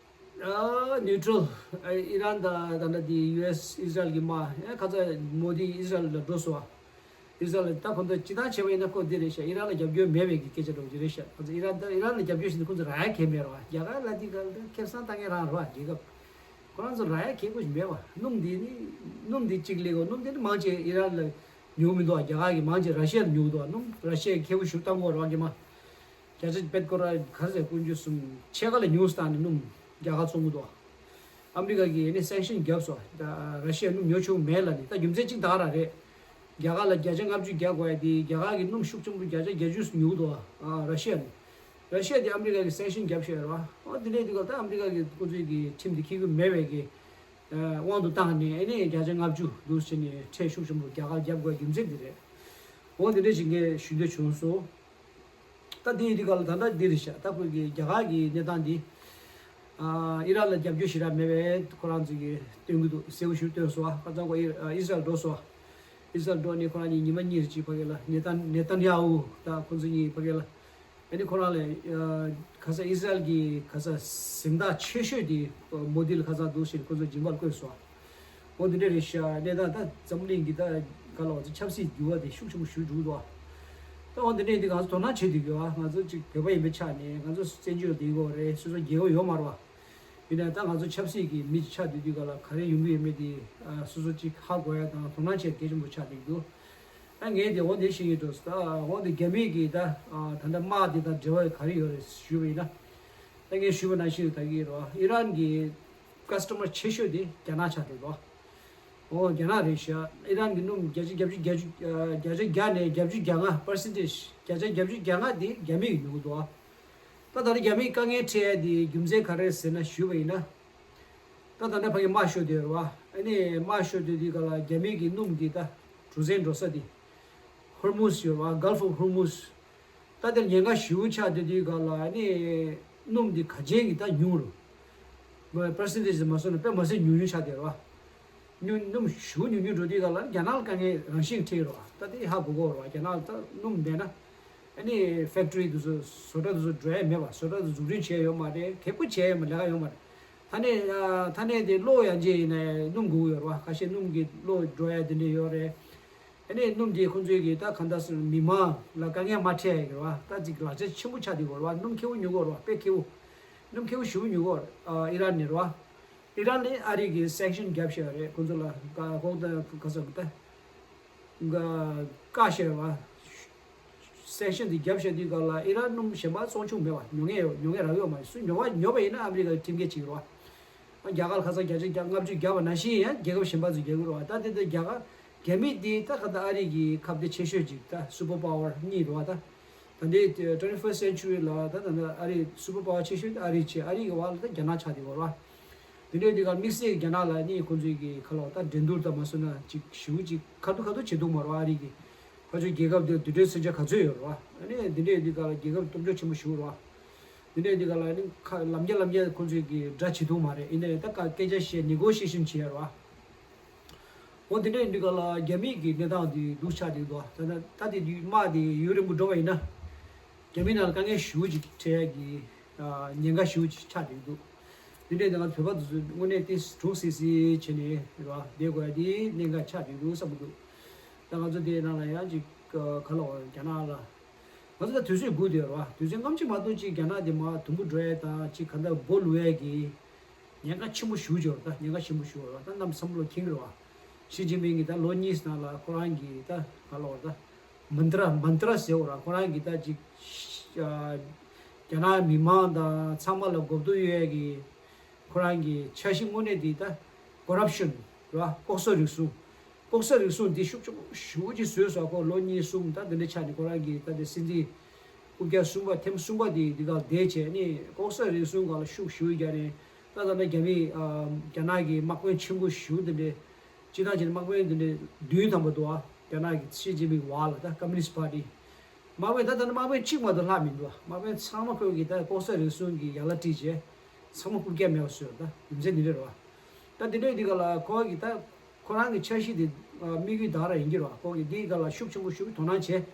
ཨ་ནིའུ་ཊྲལ། ཨ་ཨི་རན་དང་ད་ལྟ་དེ་ཡུ་ཨེས་ཨི་ཟི་རལ་གྱི་དམག་ཨ་ཁ་ཚ་མོ་དི་ཨི་ཟི་རལ་ལ་འགྲོ་སོང་བ། ཨི་ཟི་རལ་ལ་ད་ཁོང་ཚོ་སྤྱི་བཏང་བྱས་པ་ཡིན་ན་ཁོ་འདི་རེད་ཤག་ཨི་རན་ལ་རྒྱབ་སྐྱོར་མེད་པའི་གི་སྐད་ཆ་འགྲོ་གི་རེད་ཤག་ཁོང་ཚོ་ཨི་རན་ད་ཨི་རན་ལ་རྒྱབ་སྐྱོར་བྱས་ནས་ཁོང་ཚོ་རག་ཡ་གང་ཡང་མེད་རེད་བ། རྒྱ་གར་ལ་དེ་ག་ལ་ཁེ་བཟང་བཏང་མཁན་རང་རེད་བ། རྒྱལ་ཁབ་ཁོ་རང་ཚོ་རག་ཡ་ཁེ་པོ་ཞིག་མེད་བ། སྣུམ་འདི་ནི་སྣུམ་འདི་གཅིག་ལས་གོ་སྣུམ་འདི་ནི་མང་ཆེ་ཨི་རན་ལ་ཉོ་མི་འདུག་བ། རྒྱ་གར་གི་མང་ཆེ་ར་ཤི་ཡ་ལ་ཉོ་གི་འདུག་བ། སྣུམ་ར་ཤི་ཡ་ཁེ་པོ་ཞིག་བཏང་གོ་རེད་བ། རྒྱ་མ། རྒྱ་ཆ་བེད་ཀོ་ར་ག་རེ་ཟེར་དཀོན་མཆོག་གསུམ་ཕྱེད་ཀ་ལ་ཉུང་སུ་བཏང་ནས་སྣུམ་རྒྱ་གར་བཙོང་གི་འདུག་ཨ་མི་རི་ཀ་གིས་ནི་སེང་ཤིན་བརྒྱབ་སོང་། ད་ར་ཤི་ཡ་སྣུམ་ཉོ་ཆོག་མེད་ལབ་ནས། ད་རྒྱུ་མཚན་གཅིག་ད་ག་རང་རེད། རྒྱ་གར་ལ་བརྒྱ་ཆ་ལྔ་བཅུ་རྒྱག་དགོས་ཡ་དེ་རྒྱ་གར་གྱི་སྣུམ་ཤུགས་ཆེན་པོ་བརྒྱ་ཆ་བརྒྱད་ཅུ་ཉོ་གི་འདུག་ཨ་ར་ཤི་ཡ་ནས། ར་ཤི་ཡ་དེ་ཨ་མི་རི་ཀ་གིས་སེང་ཤིན་བརྒྱབ་བཞག་ཡོད་རེད་བ། ཨ་དེ་འདྲའི་དུས་སྐབས་ད་ཨ་མི་རི་ཀ་གི་ཁོ་ཚོའི་གི་ཁྲིམས་དེ་འཁྱེར་གྱི་མེད་པའི་གི་དབང་དུ་བཏང་ནས་ཨ་ནི་བརྒྱ་ཆ་ལྔ་བཅུ་འདུག་བྱས་ནས་ཁྲལ་ཤུགས་ཆེན་པོ་རྒྱ་གར་བརྒྱབ་དགོས་རྒྱུ་མཚན་དེ་རེད། འོ་དེ་འདྲ་ཞིག་ངས་ཞུ་འདོད་བྱུང་སོང་། ད་དེ་ཡི་དུས་སྐབས་ལ་ད་ལྟ་འདི་རེད་ཤག་ད་ཁོས་གི་རྒྱ་གར་གི་གནས་སྟངས་འདི། ཨ་ཨི་རན་ལ་རྒྱབ་སྐྱོར་ཞེ་དྲག་མེད་པའི་ཁོ་རང་ཚོ་གི་སྟོན་གི་འདུག་གསལ་པོ་ཞིག་སྟོན་སོང་བ། ཁ་སང་ཁོ་ཨི་ཨ་ཨི་སི་རལ་འགྲོ་སོང་བ། ཨི་སི་རལ་འགྲོ་ནས་ཁོ་རང་གཉིས་ཉི་མ་གཉིས་རེ་གཅིག་ཕ་གི་ལ་ནེ་ཐན་ནེ་ཐན་ཡ་ཧུ་ད་ཁོ་ཚོ་གཉིས་ཕ་གི་ལ། ཨ་ནི་ཁོ་རང་ལ་ཨ་ཁ་སང་ཨི་སི་རལ་གི་ཁ་སང་གཟེངས་རྟགས་ཆེ་ཤོས་དེ་མོ་དི་ལ་ཁ་སང་འདུག་ཟེར་ཁོ་ཚོ་སྦྱིན་པ་བསྐུར་སོང་བ། འོ་འདི་འདྲ་རེད་ཤག་གནས་སྟངས་ད་འཛམ་གླིང་གི་ད་ག་ལ་བ་ཚོ་ཆབ་སྲིད་འགྱུར་བ་དེ་ཤུགས་ཆེན་པོ་ཞིག་འགྲོ་གི་འདུག་ད་འོ་འདི་འདྲ་ཡིན་དུས་ང་ཚོ་དོ་སྣང་བྱེད་དུས་ཡོད་ཨ། ང་ཚོ་གཅིག་བོད་པ་ཡིན་པའི་ཆ་ནས་ང་ཚོ་བཙན་བྱོལ་དེ་གོ་རེད། སོ་སོ་རྒྱལ་ཁབ་ཡོད་མ་རེད་བ། ཡིན་ན་ད་ང་ཚོ་ཆབ་སྲིད་ཀྱི་མི་ཆགས་དུས་དུས་ག་ལ་ག་རེ་ཡོང་གི་ཡོད་མེད་དེ་སོ་སོ་གཅིག་ཧ་གོ་ཡ་དང་དོ་སྣང་བྱེད་གལ་ཆེན་པོ་ཆགས་བསྡད་ཀྱི་འདུག་ད་ངས་དེ་འོ་འདི་ཤེས་ཀྱི་འདུག་ད་འོ་འདི་རྒྱ་མི་གི་ད་ད་ལྟ་དམག་དེ་དང་འབྲེལ་བ་ག་རེ་ཡོད་རེད་ཞུས་པ་ཡིན་ན། ད་ངས་ཞུས་པ་ནང་བཞིན་ད་གི་རེད་བ། ཨི་རན་གྱི་ཀ་སི་ཊ་མར་ཆེ་ཤོས་དེ་རྒྱ་ནག་ཆགས་འདུག་དོ། ཨོ་རྒྱ་ནག་རེད་ཤག་ཨི་རན་གྱི་སྣུམ་བརྒྱ་ཆ་བརྒྱད་ཅུ་གྱ་བརྒྱ་ནས་བརྒྱད་ཅུ་གྱ་ལྔ་པར་སེན་ཊེཇ་བརྒྱ་ཆ་བརྒྱད་ཅུ་གྱ་ལྔ་དེ་རྒྱ་མི་གིས་ཉོ་གི་འདུག་ད་ད་རེས་རྒྱ་མིས་དཀའ་ངལ་འཕྲད་ཡ་དེ་རྒྱུ་མཚན་ག་རེ་ཟེར་ན་ཞུས་པ་ཡིན་ན། ད་ད་ལྟ་ཕ་གི་དམག་ཤོར་དུས་རེད་བ། ཨ་ནི་དམག་ཤོར་དུས་དེ་ག་ལ་རྒྱ་མི་གི་སྣུམ་གྱི་ད་གྲུ་གཟིངས་འགྲོ་ས་དེ། ཧོར་མུས་ཡོད་བ། Gulf of Hormuz། ད་དེར་ཉེན་ཁ་ཞེ་པོ་ཆགས་དུས་དེ་ག་ལ་ཨ་ནི་སྣུམ་འདི་ག་ཅན་གྱི་ད་ཉུང་རུ། པར་སེན་ཊེཇ་མ་སོང་ན་དཔེ་མ་སྲིད་ཉུང་ཉུང་ཆགས་བསྡད་རེད་བ། ཉུང་སྣུམ་ཞེ་པོ་ཉུང་ཉུང་འགྲོ་དུས་ག་ལ་རྒྱ་ནག་ལ་དཀའ་ངལ་རང་བཞིན་འཕྲད་རེད་བ། ད་དེ་ཧ་གོ་གོ་རེད་བ། རྒྱ་ནག་ལ་ད་སྣུམ་མེད་ན་ཨ་ནི་ཕེག་ཊི་རི་དེ་ཚོ་བཟོ་གྲྭ་དེ་ཚོ་འགྲོ་ཡ་མེད་བ། བཟོ་གྲྭ་དེ་འཛུགས་སྐྲུན་བྱས་ཡོད་མ་རེད། གད་པོ་བྱས་ཡོད་མ་ལས་ཀ་ཡོད་མ་རེད། ད་ནས་ད་ནས་དེ་གློག་ཡང་ཅིག་ཡིན་ན་སྣུམ་དགོས་ཀྱི་ཡོད་རེད་བ། ཁ་ཤས་སྣུམ་གྱི་གློག་འགྲོ་ཡ་དེ་འདྲ་ཡོད་རེད། ཨ་ནི་སྣུམ་དེ་ཁོང་ཚོའི་གི་ད་གང་ལྟར་སོང་མི་མང་ལ་དཀའ་ངལ་མ་འཕྲད་ཡ་གི་རེད་བ། ད་ཅིག་ལག་ཆ་ཆེན་པོ་ཆགས་བསྡད་ཡོད་རེད་བ། སྣུམ་ཁེ་པོ་ཉོ་གི་ཡོད་རེད་བ། དཔེ་ཁེ་པོ། སྣུམ་ཁེ་པོ་ཞེ་པོ་ཉོ་གི་ཡོད་རེད། ཨ་ཨི་རན་ནས་རེད་བ། ཨི་རན་ནས་ཨ་རི་གི་སེང་ཤིན་བརྒྱབ་བཞག་རེད། ཁོང་ཚོ་ལ་ཀ་ཁོང་ད་ག་ས་གི་ད་ཀ་བཀག་བཞག་རེད་བ། སེང་ཤིན་དེ་བརྒྱབ་བཞག་དུས་ག་ལ་ཨི་རན་སྣུམ་གཞན་པ་བཙོང་ཆོག་མེད་བ། ཉོ་མཁན་ཡོད། ཉོ་མཁན་རག་ཡོད་མ་རེད། སུ་ཉོ་བ་ཉོ་བ་ཡིན་ན་ཨ་མི་རི་ཀ་ཁྲིམས་འགལ་བྱེད་ཀྱི་རེད་བ། རྒྱ་གར་ལ་ཁ་སང་བརྒྱ་ཆ་བརྒྱ་ལྔ་བཅུ་བརྒྱབ་པ་ནང་བཞིན་ཡང་རྒྱལ་ཁབ་གཞན་པ་ཚོས་རྒྱག་གི་རེད་བ། ད་དེ་ལྟར་རྒྱ་གར་ རྒྱ་མི་དེ་ད་ག་ད་ཨ་རི་གི་ཁ་གཏད་ཆེ་ཤོས་ཅིག་ད་སུ་པར་པ་ཝར་གཉིས་རེད་བ། ད་ད་འདི་twenty first century ལ་ད་ད་ཨ་རི་སུ་པར་པ་ཝར་ཆེ་ཤོས་ད་ཨ་རི་བྱས། ཨ་རི་གི་བར་ལ་ད་རྒྱ་ནག་ཆགས་བསྡད་ཡོད་རེད་བ། དེ་འདྲའི་དུས་སྐབས་དམིགས་བསལ་རྒྱ་ནག་ལ་ནི་ཁོང་ཚོའི་གི་ཁ་ལོ་ད་འགྲན་བསྡུར་དང་མ་སོང་ན་ཅིག་ཞེ་པོ་ཅིག་ཁ་ཐུག་ཁ་ཐུག་བྱེད་ཐུབ་མ་རེད་བ། ཨ་རི་གི་ཕར་ཕྱོགས་རྒྱལ་ཁབ་དེ་དུས་དྲན་མཚོན་ཆ་ག་ཚོད་ཡོད་རེད་བ། ཨ་ནི་དེ་འདྲའི་དུས་སྐབས་ལ་རྒྱལ་ཁབ་སྟོབས་འབྱོར་ཆེན་པོ་ཞེ་པོ་རེད་བ། དེ་འདྲའི་དུས་སྐབས་ལ་ནི་ཁ་ལམ་རྒྱ་ལམ་རྒྱ་ཁོང་ཚོའི་གི་དགྲ་བྱེད་ཐུབ་མ་རེད། ཡིན་ནའི་ད་ཁ་སྐད་ཆ་བཤད་negotiation བྱེད་ཡ་རེད་བ། འོ་དེ་འདྲ་ཡིན་དུས་ག་ལ་རྒྱ་མིའི་གི་གནས་སྟངས་དེ་སྡུག་ཆགས་བསྡད་འདུག་ད་ལྟ་ད་དེ་དུས་དམག་དེ་ཡུན་རིང་པོ་འགྲོ་བ་ཡིན་ན། རྒྱ་མི་ནང་ལ་དཀའ་ངལ་ཞེ་པོ་ཅིག་འཕྲད་ཡ་གི་ཉེན་ཁ་ཞེ་པོ་ཅིག་ཆགས་བསྡད་འདུག་དེ་འདྲ་ཡིན་དུས་ང་ཚོ་བོད་པ་དེ་ཚོ་དངོས་གནས་དེ་གྲུང་སིག་སིག་བྱས་ནས་རེད་བ། བསྡད་དགོས་ཡ་དེ་གནད་འགག་ཆགས་བསྡད་འདུག་བསམ་གྱི་འདུག་ད་ང་ཚོ་དེའི་ནང་ལ་ཡང་ཅིག་ག་ལ་བ་རྒྱ་ནག་ལ་ང་ཚོ་ད་དུས་ཚོད་སྒུག་བསྡད་ཡོད་རེད་བ། དུས་ཚོད་སྐམ་ཅིག་མ་གཏོགས་ཅིག་རྒྱ་ནག་དེ་མར་དུམ་བུ་འགྲོ་ཡ་དང་ཅིག་ག་འདྲ་སྦོ་ལུག་ཡ་གི་ཉེན་ཁ་ཆེན་པོ་ཞེ་པོ་ཅིག་ཡོད་རེད། ད་ཉེན་ཁ་ཆེན་པོ་ཞེ་པོ་ཡོད་རེད། ད་གནམ་བསམ་བློ་འཁྱེར་གྱི་རེད་བ། ཞི་ཅིན་ཕིང་གིས་ད་ལོ་གཉིས་ནང་ལ་ཁོ་རང་གིས་ད་ག་ལབ་དགོས་རེད། ད་མན་ཏྲ་མན་ཏྲ་ཟེར་བ་རེད། ཁོ་རང་གིས་ད་ཅིག་ཨ་རྒྱ་ནག་མི་མང་དང་ཚང་མ་ལ་གོ་བསྡུར་ཡོད་ཡ་གི་ཁོ་རང་གི་འཆར་གཞི་དངོས་གནས་འདི་ད་ཀོ་རབ་ཤན་རེད་བ། ལྐོག་ཟ་རུལ་སུངས། ལྐོག་ཟ་རུལ་སུངས་འདི་ཤུགས་ཆེན་པོ་ཞེ་པོ་ཅིག་བཟོས་སོང་། ཁོ་ལོ་གཉིས་གསུམ་ད་འདི་འདྲ་ཆགས་ནས་ཁོ་རང་གིས་ད་འདི་སྲིད་འཛིན་རྐུབ་བཀྱག་གསུམ་པ་ཐེངས་གསུམ་པ་དེ་འདི་ག་བསྡད་བྱས་ནས་ལྐོག་ཟ་རུལ་སུངས་སྒང་ལ་ཤུགས་ཞེ་པོ་རྒྱག་ནས། ད་ད་ལྟ་རྒྱ་མི་ཨ་རྒྱ་ནག་གི་དམག་དཔོན་ཆེན་པོ་ཞེ་པོ་འདི་འདྲས་སྤྱིར་བཏང་བྱས་ན་དམག་དཔོན་འདི་འདྲས་བདུན་ཐམ་པ་འདུག་ཨ། རྒྱ་ནག་གི་ཞི་ཅིན་ཕིང་བར་ལ་ད་ཀམ་མུ་ནིསྟ་པར་ཊི་དམག་དཔོན་ད་ད་ལྟ་དམག་དཔོན་གཅིག་མ་གཏོགས་ལྷག་མི་འདུག་ཨ། དམག་དཔོན་ཚང་མ་ཁོས་ཀྱིས་ད་ལྐོག་ཟ་རུལ་སུངས་ཀྱི་ཡན་ལག་བསྒྲིགས་བྱས་ཚང་མ་རྐུབ་བཀྱག་མེད་པ་བཟོས་ད་རྒྱུ་མཚན་འདི་འདྲས་རེད་བ། ད་འདི་འདྲས་འདི་ག་ལ་ཁོ་གིས་ད། ཁོ་རང་གི་འཆར་གཞི་དེ་ཨ་དམིགས་ཡུལ་ད་ག་རང་ཡིན་གྱི་རེད་བ། ཁོ་གིས་འདིའི་སྒང་ལ་ཤུགས་ཆེན་པོ་ཞེ་པོ་དོ་སྣང་བྱས།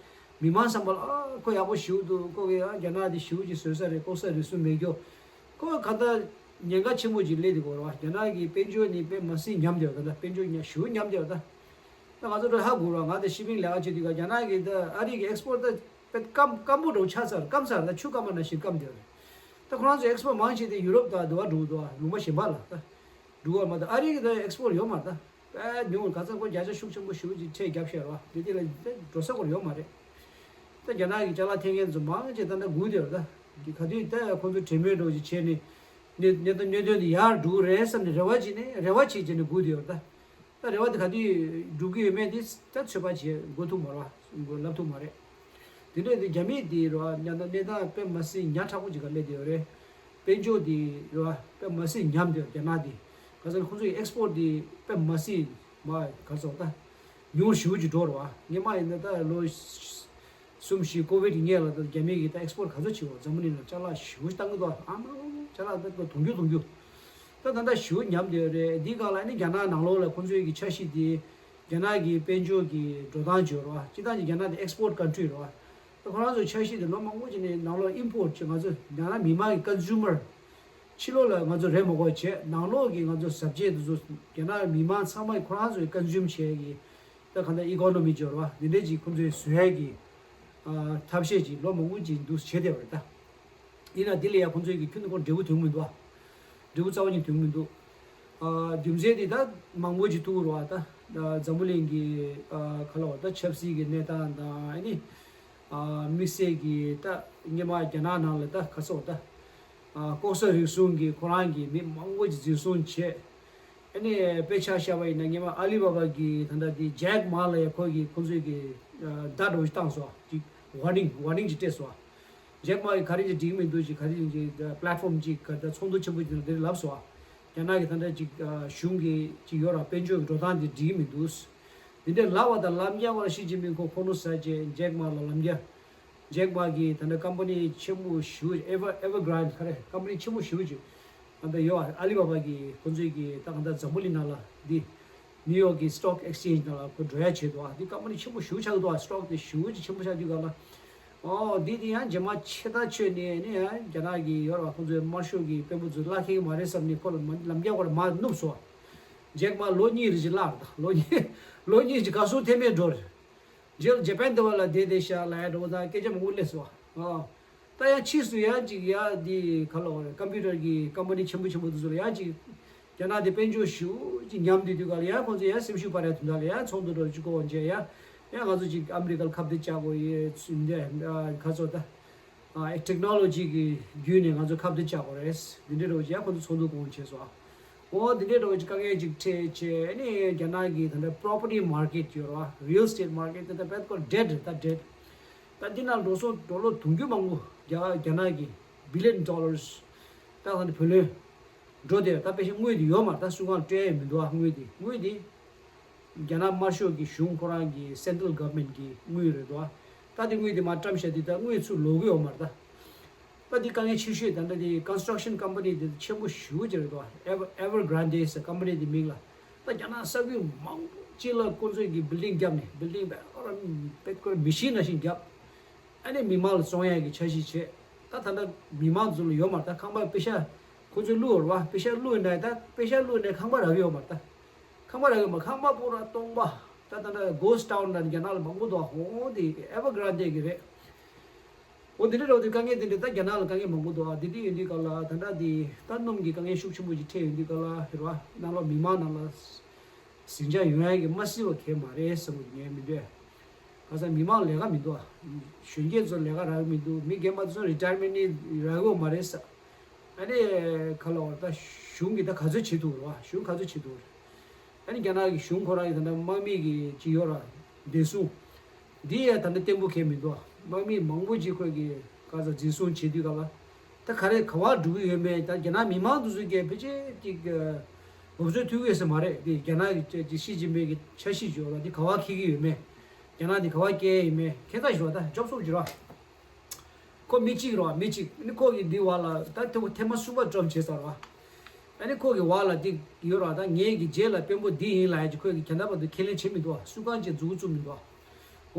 མི་མང་བསམ་པ་ལ་ཨ་ཁོ་ཡག་པོ་ཞེ་པོ་འདུག་ཁོ་གིས་ཨ་རྒྱ་ནག་དེ་ཞེ་པོ་ཅིག་བཟོས་ས་རེད། ལྐོག་ཟ་རུལ་སུངས་མེད་རྒྱུ། ཁོ་ག་ད་ཉེན་ཁ་ཆེན་པོ་ཅིག་སླེབས་བསྡད་ཀྱི་ཡོད་རེད་བ། རྒྱ་ནག་གི་དཔལ་འབྱོར་ནི་དཔེ་མ་སྲིད་ཉམས་བསྡད་ཡོད་རེད། ད་དཔལ་འབྱོར་ཉ་ཞེ་པོ་ཉམས་བསྡད་ཡོད་རེད་ད། ད་ང་ཚོ་འདྲ་ཧ་གོ་རེད་བ། ང་ད་ཤི་པིང་ལས་ཀ་བྱེད་དུས་ཀ་རྒྱ་ནག་གི་ད་ཨ་རི་གི་ཨེག་སི་པོར་ཊི་ད་དཔེ་སྐམ་སྐམ་པོ་འདྲ་བོ་ཆགས་ཚར། སྐམ་ཚར། ད་ཆུ་སྐམ་པ་ནང་བཞིན་སྐམ་བསྡད་ཡོད་རེད། ད་ཁོ་རང་ཚོ་ཨེག་སི་པོར་ཊི་མང་ཆེ་དེ་ཡུ་རོབ་དང་དེ་བ་འགྲོ་གི་འདུག་བ། ལུང་པ་གཞན་པ་ལ་ད་འགྲོ་གི་ཡོད་མ་རེད། ཨ་རི་གི་ད་ཨེག་སི་པོར་ཊི་ཡོད་མ་རེད་ད། དཔེ་ཉུང་། ག་ཚོད་ཁོ་བརྒྱ་ཆ་ཤུགས་ཆེན་པོ་ཞེ་པོ་ཅིག་ཁྲལ་བརྒྱབ་བཞག་རེད་བ། དེ་དེ་ལ་དེ་འགྲོ་ས་ཁོར་ཡོད་མ་རེད། ད་རྒྱ་ནག་གི་ཅ་ལག་འཐེན་མཁན་ཚོ་མང་ཆེ་ད་ལྟ་སྒུག་བསྡད་ཡོད་རེད་ད། ག་དུས་ད་ཁོ་ཚོ་གྲོས་མོལ་འདྲ་བོ་ཅིག་བྱས་ནས་གནད་གནད་དོན་གནད་དོན་དེ་ཡར་འགྲོ་གི་རེད་བསམ་ནས་རེ་བ་བྱས་ནས་རེ་བ་བྱས་བྱས་ནས་སྒུག་བསྡད་ཡོད་རེད་ད། ད་རེ་བ་དེ་ག་དུས་འགྲུབ་ཀྱི་ཡོད་མེད་དེ་ད་ཚོད་དཔག་བྱེད་དགོས་ཐུག་མ་རེད་བ། ལབ་ཐུབ་མ་རེད། དེ་འདྲ་དེ་རྒྱ་མི་དེ་རེད་བ། ཉ་ད་གནས་སྟངས་དཔེ་མ་སྲིད་ཉག་ཕྲ་པོ་ཅིག་ག་སླེབས་བསྡད་ཡོད་རེད། དཔལ་འབྱོར་དེ་རེད་བ། དཔེ་མ་སྲིད་ཉམས་བསྡད་ཡོད་རྒྱ་ནག་དེ། ག་ཚོད་ཁོང་ཚོའི་ཨེག་སི་པོར་ཊི་དེ་དཔེ་མ་སྲིད་མ་ག་ཚོད་ད་ཉུང་ཞེ་པོ་ཅིག་འགྲོ་རེད་བ། སྔོན་མ་ཡིན་ན་ད་ལོ་གསུམ་བཞི་ཀོ་བིད་ཀྱི་སྔོན་ལ་ད་རྒྱ་མི་གིས་ད་ཨེག་སི་པོར་ཊི་ག་ཚོད་བྱེད་པ། འཛམ་བུ་གླིང་ལ་ཅ་ལག་ཞེ་པོ་ཅིག་བཏང་གི་འདུག་ཨ་མ་ཅ་ལག་ད་དུང་རྒྱུ་དུང་རྒྱུ། ད་ད་ལྟ་ཞེ་པོ་ཉམས་བསྡད་ཡོད་རེད། འདིའི་སྒང་ལ་ནི་རྒྱ་ནག་ནང་ལོགས་ལ་ཁོང་ཚོའི་གི་འཆར་གཞི་དེ་རྒྱ་ནག་གི་དཔལ་འབྱོར་གྱི་འགྲོ་སྟངས་བརྗོད་རོགས། སྤྱིར་བཏང་གི་རྒྱ་ནག་དེ་ཨེག་སི་པོར་ཊི་ཀན་ཊི་རི་རེད་བ། ད་ཁོ་རང་ཚོའི་འཆར་གཞི་དེ་ལོ་མང་པོ་ཅིག་ནས་ནང་ལོགས་ཨིམ་པོར་ཊི་བྱེད། ང་ཚོ་རྒྱ་ནག་མི་མང་གི་ཀོན་སུ་མར་ཕྱི་ལོགས་ལ་ང་ཚོ་རེད་མ་དགོས་བྱས། ནང་ལོགས་ཀྱི་ང་ཚོ་ཟ་ཆས་དེ་ཚོ་རྒྱ་ནག་མི་མང་ཚང་མ་ཁོ་རང་ཚོའི་ཀོན་སུམ་བྱེད་ཀྱི་ད་ག་འདྲ་ཨི་ཀོ་ནོ་མི་བརྗོད་རེད་བ། འདི་འདྲས་ཅིག་ཁོང་ཚོས་བཟོ་ཡས་ཀྱི་ཨ་ཐབས་ཤེས་ཅིག་ལོ་མང་པོ་ཅིག་འདུག་བྱས་བསྡད་པ་རེད་ད། ཡིན་ན་དེ་ལ་ཡང་ཁོང་ཚོས་ཀྱི་ཁྱོན་ནས་ཁོང་འབྲས་བུ་ཐོན་གྱི་མི་འདུག་ཨ། འབྲས་བུ་རྩ་བ་ཉིད་ཐོན་གྱི་མི་འདུག་ཨ། རྒྱུ་མཚན་དེ་ད་མང་པོ་ཅིག་ཐུག་རེད་བ། ད་འཛམ་བུ་གླིང་གི་ཨ་ག་ལ་བ་ད་ཆབ་སྲིད་ཀྱི་གནས་སྟངས་དང་ཨ་ནི་ཨ་དམིགས་བསལ་གྱི་ད་སྔོན་མ་རྒྱ་ནག་ནང་ལ་ད་ག་ཚོད་ད་ཨ་ལྐོག་ཟ་རུལ་སུངས་ཀྱི་ཁོ་རང་གི་མི་མང་པོ་ཅིག་འཛིན་བཟུང་བྱས། ཨ་ནི་དཔེ་ཆ་བཞག་པ་ཡིན་ན་སྔོན་མ་ཨ་ལི་བ་བ་གི་ད་ལྟ་དེ་ཇེག་མ་ལ་ཡ་ཁོ་གིས་ཁོང་ཚོས་ཀྱི་ཨ་བརྡ་འདྲ་བོ་ཞིག་བཏང་སོང་། ཅིག་ཝར་ནིང་ཝར་ནིང་ཅིག་སྤྲད་སོང་། ཇེག་མ་གིས་ག་རེ་ཅིག་འགྲིག་མི་འདུག་ཅིག་ག་རེ་ཅིག་པེ་ལེ་ཊི་ཕོམ་ཅིག་ག་ད་ཚོགས་འདུ་ཆེན་པོ་ཅིག་ནང་དེར་ལབ་སོང་། རྒྱ་ནག་གི་ད་ལྟ་ཅིག་ཨ་གཞུང་གི་ཅིག་ཡོད་ར་དཔལ་འབྱོར་གྱི་འགྲོ་སྟངས་དེ་འགྲིག་མི་འདུག་འདི་འདྲའི་ལབ་པ་དང་ལམ་རྒྱག་པ་ལ་ཞི་ཅིན་ཕིང་ཁོ་ཁོ་ནོ་ཟ་བྱས་ཇེག་མ་ལ་ལམ་རྒྱག་ཇེག་མ་གིས་ད་ལྟ་ཀམ་པ་ནི་ཆེན་པོ་ཞེ་པོ་ཅིག་ཨེ་ཝར་ཨེ་ཝར་གྷི་རེན་ཌི་ག་རེ་ཀམ་པ་ནི་ཆེན་པོ་ཞེ་པོ་ཅིག་ད་ལྟ་ཡོད་ཨ་ལི་བ་བ་གིས་ཁོ་ཚོས་ཀྱིས་ད་གང་ལྟར་འཛམ་བུ་གླིང་ནང་ལ་འདི་ནིའུ་ཡོག་གི་སི་ཊོག་ཨེག་སི་ཅེན་ཇི་ནང་ལ་ཁོ་འགྲོ་ཡ་བྱེད་འདུག་ཨ། འདི་ཀམ་པ་ནི་ཆེན་པོ་ཞེ་པོ་ཆགས་ཀྱི་འདུག་ཨ། སི་ཊོག་དེ་ཞེ་པོ་ཅིག་ཆེན་པོ་ཆགས་དུས་ག་ལ་ཨོ་འདི་དེ་ཡང་རྗེས་མ་ཆེ་ཐག་ཆོད་ནས་ནི་ཡང་རྒྱ་ནག་གི་ཡོད་ར་ཁོ་ཚོའི་དམར་ཤོག་གི་དཔོན་པོ་ཚོས་བརླག་ཁེལ་གི་མ་རེད་བསམ་ནས་ཁོ་ལ་མ་ལམ་རྒྱག་པར་མར་བསྣུབས་སོང་། ཇེག་མ་ལོ་གཉིས་རེ་ཅིག་བརླག་རེད་ད། ལོ་གཉིས་ལོ་གཉིས་ཅིག་ག་སོང་ཐེ་མེད་འགྲོ་རེད། རྗེས་ལ་ཇ་པན་དེ་བ་ལ་བསྡད་བསྡད་ཤག་ལབ་ཡ་འདྲ་བོ་དང་སྐད་ཆ་མང་པོ་སླེབས་སོང་། ཨ། ད་ཡང་ཕྱིས་སུ་ཡང་ཅིག་ཡ་འདི་ག་ལ་བ་རེད། ཀམ་པུ་ཊར་གི་ཀམ་པ་ནི་ཆེན་པོ་ཆེན་པོ་དེ་ཚོ་ལ་ཡང་ཅིག་རྒྱ་ནག་དེ་དཔལ་འབྱོར་ཞེ་པོ་ཅིག་ཉམས་བསྡད་དུས་ག་ལ་ཡང་ཁོང་ཚོ་ཡང་སེམས་ཤུགས་སྤར་ཡ་དོན་དག་ལ་ཡང་ཚོགས་འདུ་འདྲ་བོ་ཅིག་བསྐོང་བྱས་ཡ། ཡང་ང་ཚོ་ཅིག་ཨ་མི་རི་ཀ་ལ་ཁ་གཏད་བཅག་དགོས་ཡོད་འདི་ག་ཚོད་ད། ཨ་ཊེག་ནོ་ལོ་ཇི་གི་བརྒྱུད་ནས་ང་ཚོ་ཁ་གཏད་བཅག་དགོས་རེད། འདི་འདྲའི་འདྲ་བོ་ཅིག་ཡང་ཁོང་ཚོ་ཚོགས་འདུ་བསྐོང་བྱས་སོང་ཨ། འོ་འདི་འདྲའི་འདྲ་བོ་ཅིག་དཀའ་ངལ་ཅིག་འཕྲད་བྱས་ནས་རྒྱ་ནག་གི་ད་ལྟ་property market ཡོད་རེད་བ། real estate market དེ་ད་བེད་ཀོ་dead རེད་ད། dead ད་འདི་ནང་འགྲོ་སོང་ཌོ་ལར་དུང་ཕྱུར་མང་པོ་རྒྱ་རྒྱ་ནག་གི་billion dollars ད་ད་བུ་ལོན་འགྲོ་དེ་ད་དཔེ་ཤིང་དངུལ་དེ་ཡོད་མ་རེད། ད་སུ་གང་སྤྲད་ཡ་མི་འདུག་ཨ་དངུལ་དེ་དངུལ་དེ། རྒྱ་ནག་དམར་ཤོག་གི་གཞུང་ཁོ་རང་གི་central government གི་དངུལ་རེད་དོ། ད་དེ་དངུལ་དེ་མར་བཀྲམ་བཞག་དེ་ད་དངུལ་ཚུར་ལོག་གི་ཡོད་མ་རེད་ད། ད་དེ་དཀའ་ངལ་ཆེ་ཤོས་ད་ལྟ་དེ་construction company དེ་ཆེན་པོ་ཞེ་པོ་ཅིག་རེད་དོ། Ever- Evergrande ཟེར་company དེ་མིང་ལ། ད་རྒྱ་ནག་ས་ཁུལ་མང་པོ་ཅིག་ལ་ཁོ་ཚོས་གི་building བརྒྱབ་ནས་building བེད་ཀོ་ར་བེད་ཀོ་ར་མི་ཤིན་ནང་བཞིན་བརྒྱབ། ཨ་ནི་མི་མང་ལ་བཙོང་ཡག་གི་འཆར་གཞི་བྱས། ད་ད་ལྟ་མི་མང་ཚོ་ལ་ཡོད་མ་རེད་ད། ཁང་པ་པེ་ཤ་ཁོ་ཚོས་བླུགས་ཡོད་རེད་བ། པེ་ཤ་བླུགས་ནས་ད་པེ་ཤ་བླུགས་ནས་ཁང་པ་རག་གི་ཡོད་མ་རེད་ད། ཁང་པ་རག་གི་མ་ཁང་པ་པོ་ར་སྟོང་པ། ད་ད་ད་ghost town ལ་རྒྱ་ནག་ལ་མང་པོ་འདུག་ཨ་ཧོ་དེ་Evergrande གི་རེད། འོ་འདི་འདྲ་རོགས་དེ་དཀའ་ངལ་དེ་འདྲ་ད་རྒྱ་ནག་ལ་དཀའ་ངལ་མང་པོ་འདུག་ཨ་དེ་དེ་ཡོད་དུས་ག་ལ་ད་ལྟ་དེ་ད་སྣུམ་གི་དཀའ་ངལ་ཤུགས་ཆེན་པོ་ཞིག་འཕྲད་ཡོད་དུས་ག་ལ་ཧེ་ར་ནང་ལོགས་མི་མང་ནང་ལ། ཟིང་ཆ་ཡོང་ཡ་གི་མ་སྲིད་པ་གལ་མ་རེད་བསམ་གྱི་ངས་མི་འདོད། ཁ་སང་མི་མང་ལས་ཀ་མི་འདུག་ཨ། གཞོན་སྐྱེས་ཚོ་ལས་ཀ་རག་གི་མི་འདུག་མི་རྒན་པ་ཚོ་རི་ཊ་ཡར་མེན་ཊི་རག་གི་མ་རེད་ས། ཨ་ནི་ག་ལ་བར་ད་གཞུང་གི་ད་ག་ཚོད་བྱེད་ཐུབ་རེད་བ། གཞུང་ག་ཚོད་བྱེད་ཐུབ་རེད། ཨ་ནི་རྒྱ་ནག་གི་གཞུང་ཁོ་རང་གི་ད་ལྟ་དམག་མི་གི་ཅི་ཡོད་ར་བདེ་སྲུང་། འདི་ཡ་ད་ལྟ་བརྟན་པོ་གལ་མི་འདུག་དམག་མི་མང་པོ་ཅིག་ཁོས་ཀྱི་ག་ས་འཛིན་བཟུང་བྱེད་དུས་ག་ལ། ད་ག་རེ་ག་བ་འགྲོ་གི་ཡོད་མེད་ད་རྒྱ་ནག་མི་མང་དེ་ཚོ་གས་ཕལ་ཆེར་ཅིག་འུབ་ཚོད་ཐུག་གི་ཡོད་ས་མ་རེད། དེ་རྒྱ་ནག་གི་ཅི་ཞི་ཅིན་ཕིང་གི་འཆར་གཞི་བརྗོད་ལ་འདི་ག་བ་འཁེལ་གི་ཡོད་མེད། རྒྱ་ནག་འདི་ག་བ་སྐྱེལ་ཡོད་མེད་ཁྱེད་ཚ་ཞུ་བ་ད་ཅོབ་སོབ་ཅིག་ར། ཁོ་མི་གཅིག་ར་མི་གཅིག་ནི་ཁོ་གི་འདི་བ་ལ་ད་ཐེ་ཐེ་མ་གསུམ་པ་བཀྲམ་བྱས་ཚར་བ། ཨ་ནི་ཁོ་གི་བ་ལ་འདི་ཡོད་ར་ད་ངེད་ཀྱི་རྗེས་ལ་དཔོན་པོ་འདི་ཡིན་ལ་ཡ་ཅིག་ཁོས་ཀྱི་གྱ་ད་བར་དུ་ཁས་ལེན་བྱེད་མི་འདུག་བ། སུ་གང་ཅིག་མཛུག་གུ་བཙུགས་མི་འདུག་བ།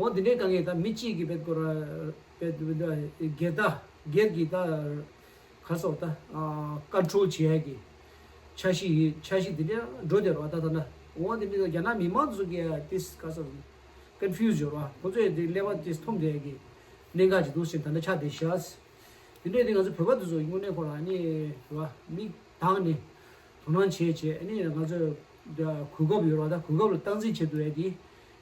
འོ་འདི་འདྲའི་དཀའ་ངལ་ད་མི་གཅིག་གིས་བེད་ཀོ་ར་བེད་བེད་སྒེར་ད་སྒེར་གྱི་ད་ག་སོགས་ད་ཀོན་ཊོལ་བྱེད་ཡ་གི་འཆར་གཞི་ཡི་འཆར་གཞི་འདི་འདྲ་འགྲོ་བསྡད་རོགས་ད་ད་ན། འོ་འདི་འདྲ་རྒྱ་ནག་མི་མང་ཚོ་གི་ཏིས་ག་སོགས་ཀོན་ཕིའུ་ཛི་ཡོད་རོགས་ཁོ་ཚོས་འདི་ཀླད་པ་ཏིས་འཐོམ་བསྡད་ཡ་གི་གནད་འགག་ཅིག་འདུག་ཟེར་ད་ལྟ་ཆགས་བསྡད་ཤག་འདི་འདྲ་འདི་ང་ཚོ་བོད་པ་འདི་ཚོ་དངོས་གནས་ཁོ་རང་ནི་རོགས་མི་དང་ནི། དོ་སྣང་བྱས་བྱས་ཨ་ནི་ང་ཚོས་གོ་སྐབས་ཡོད་ར་ད་གོ་སྐབས་ལ་སྟངས་འཛིན་བྱེད་ཐུབ་ཡ་དེ་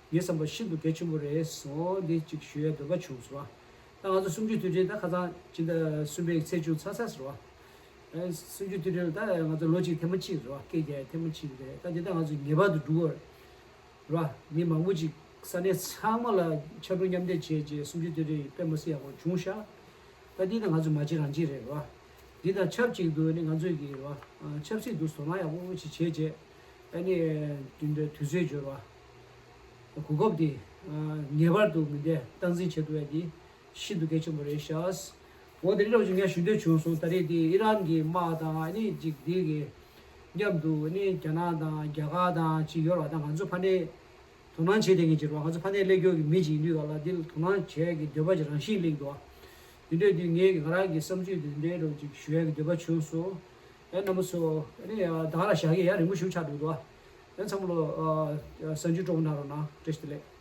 ངའི་བསམ་པར་ཤིན་ཏུ་གལ་ཆེན་པོ་རེད་སོང་འདི་གཅིག་ཞུ་ཡ་འདོད་པ་བྱུང་སོང་བ། ད་ང་ཚོ་གསུམ་བཅུའི་དུས་དྲན་ད་ཁ་སང་སྤྱི་ཟླ་གསུམ་པའི་ཚེས་བཅུ་ཚར་ཚར་ཟེར་བ། གསུམ་བཅུའི་དུས་དྲན་ལ་ད་ང་ཚོ་ལོ་གཅིག་ཐེངས་མ་གཅིག་རེད་བ་སྐད་རྒྱག་ཡ་ཐེངས་མ་གཅིག་རེད་ད་འདི་ད་ང་ཚོ་ངེས་པར་དུ་འགྲོ་དགོས་རེད། ར། མི་མང་པོ་ཅིག་ས་གནས་ཚང་མ་ལ་ཕྱར་གྲུ་མཉམ་འདེགས་བྱས་རྗེས་གསུམ་བཅུའི་དུས་དྲན་དཔེ་མ་སྲིད་ཡག་པོ་བྱུང་ཤག་ད་འདི་ད་ང་ཚོ་མ་བྱེད་རང་བྱེད་རེད་ར། འདི་དང་ཆབས་ཅིག་ཏུ་ནི་ང་ཚོས་ཀྱི་ར། ཆབ་སྲིད་དུ་དོ་སྣང་ཡག་པོ་ཅིག་བྱས་རྗེས། ཨ་ནི། དུས་འདྲ་དུས་ཚོད་འབྱོར་བ། གོ་སྐབས་འདི། ངེས་པར་དུ་མི་འདས་སྟངས་འཛིན་བྱེད་ཐུབ་ཡ་འདི། ཤིན་ཏུ་གལ་ཆེན་པོ་རེད་ཤག་འོ་དེ་རིང་རོགས་ཀྱི་ངས་ཞུ་འདོད་བྱུང་སོང་ད་རེས་དེ་ཨི་རན་གྱི་དམག་དང་ཨ་ནི་ཅིག་དེ་གི་མཉམ་དུ་ཨ་ནི་རྒྱ་ནག་དང་རྒྱ་གར་དང་ཅིག་ཡོད་ར་ད་ང་ཚོ་ཕ་ནས་དོ་སྣང་བྱེད་བསྡད་མཁན་ཅིག་རེད་བ། ང་ཚོ་ཕ་ནས་སླེབས་མཁན་གྱི་མི་ཅིག་ཡིན་དུས་ག་ལ་འདི་ལ་དོ་སྣང་བྱེད་ཀྱི་འདོད་པ་ཅིག་རང་བཞིན་སླེབས་འདུག་བ། དེ་འདྲས་དུས་ངས་ཀྱི་ང་རང་གི་བསམ་ཚུལ་དེ་འདྲས་རོགས་ཅིག་ཞུ་ཡ་གི་འདོད་པ་བྱུང་སོང་། ཨེ་རྣམ་པ་ཚོ་ཨ་ནི་ད་ག་རང་བཞག་གི་ཡ་རིང་པོ་ཞིག་ཆགས་འགྲོ་འདུག་བ། ཨེ་ཚང་མ་ལོ་གསར་འགྱུར་སྤྲོ་པོ་གནང་རོགས་གནང་བཀྲ་ཤིས་བདེ་ལེགས།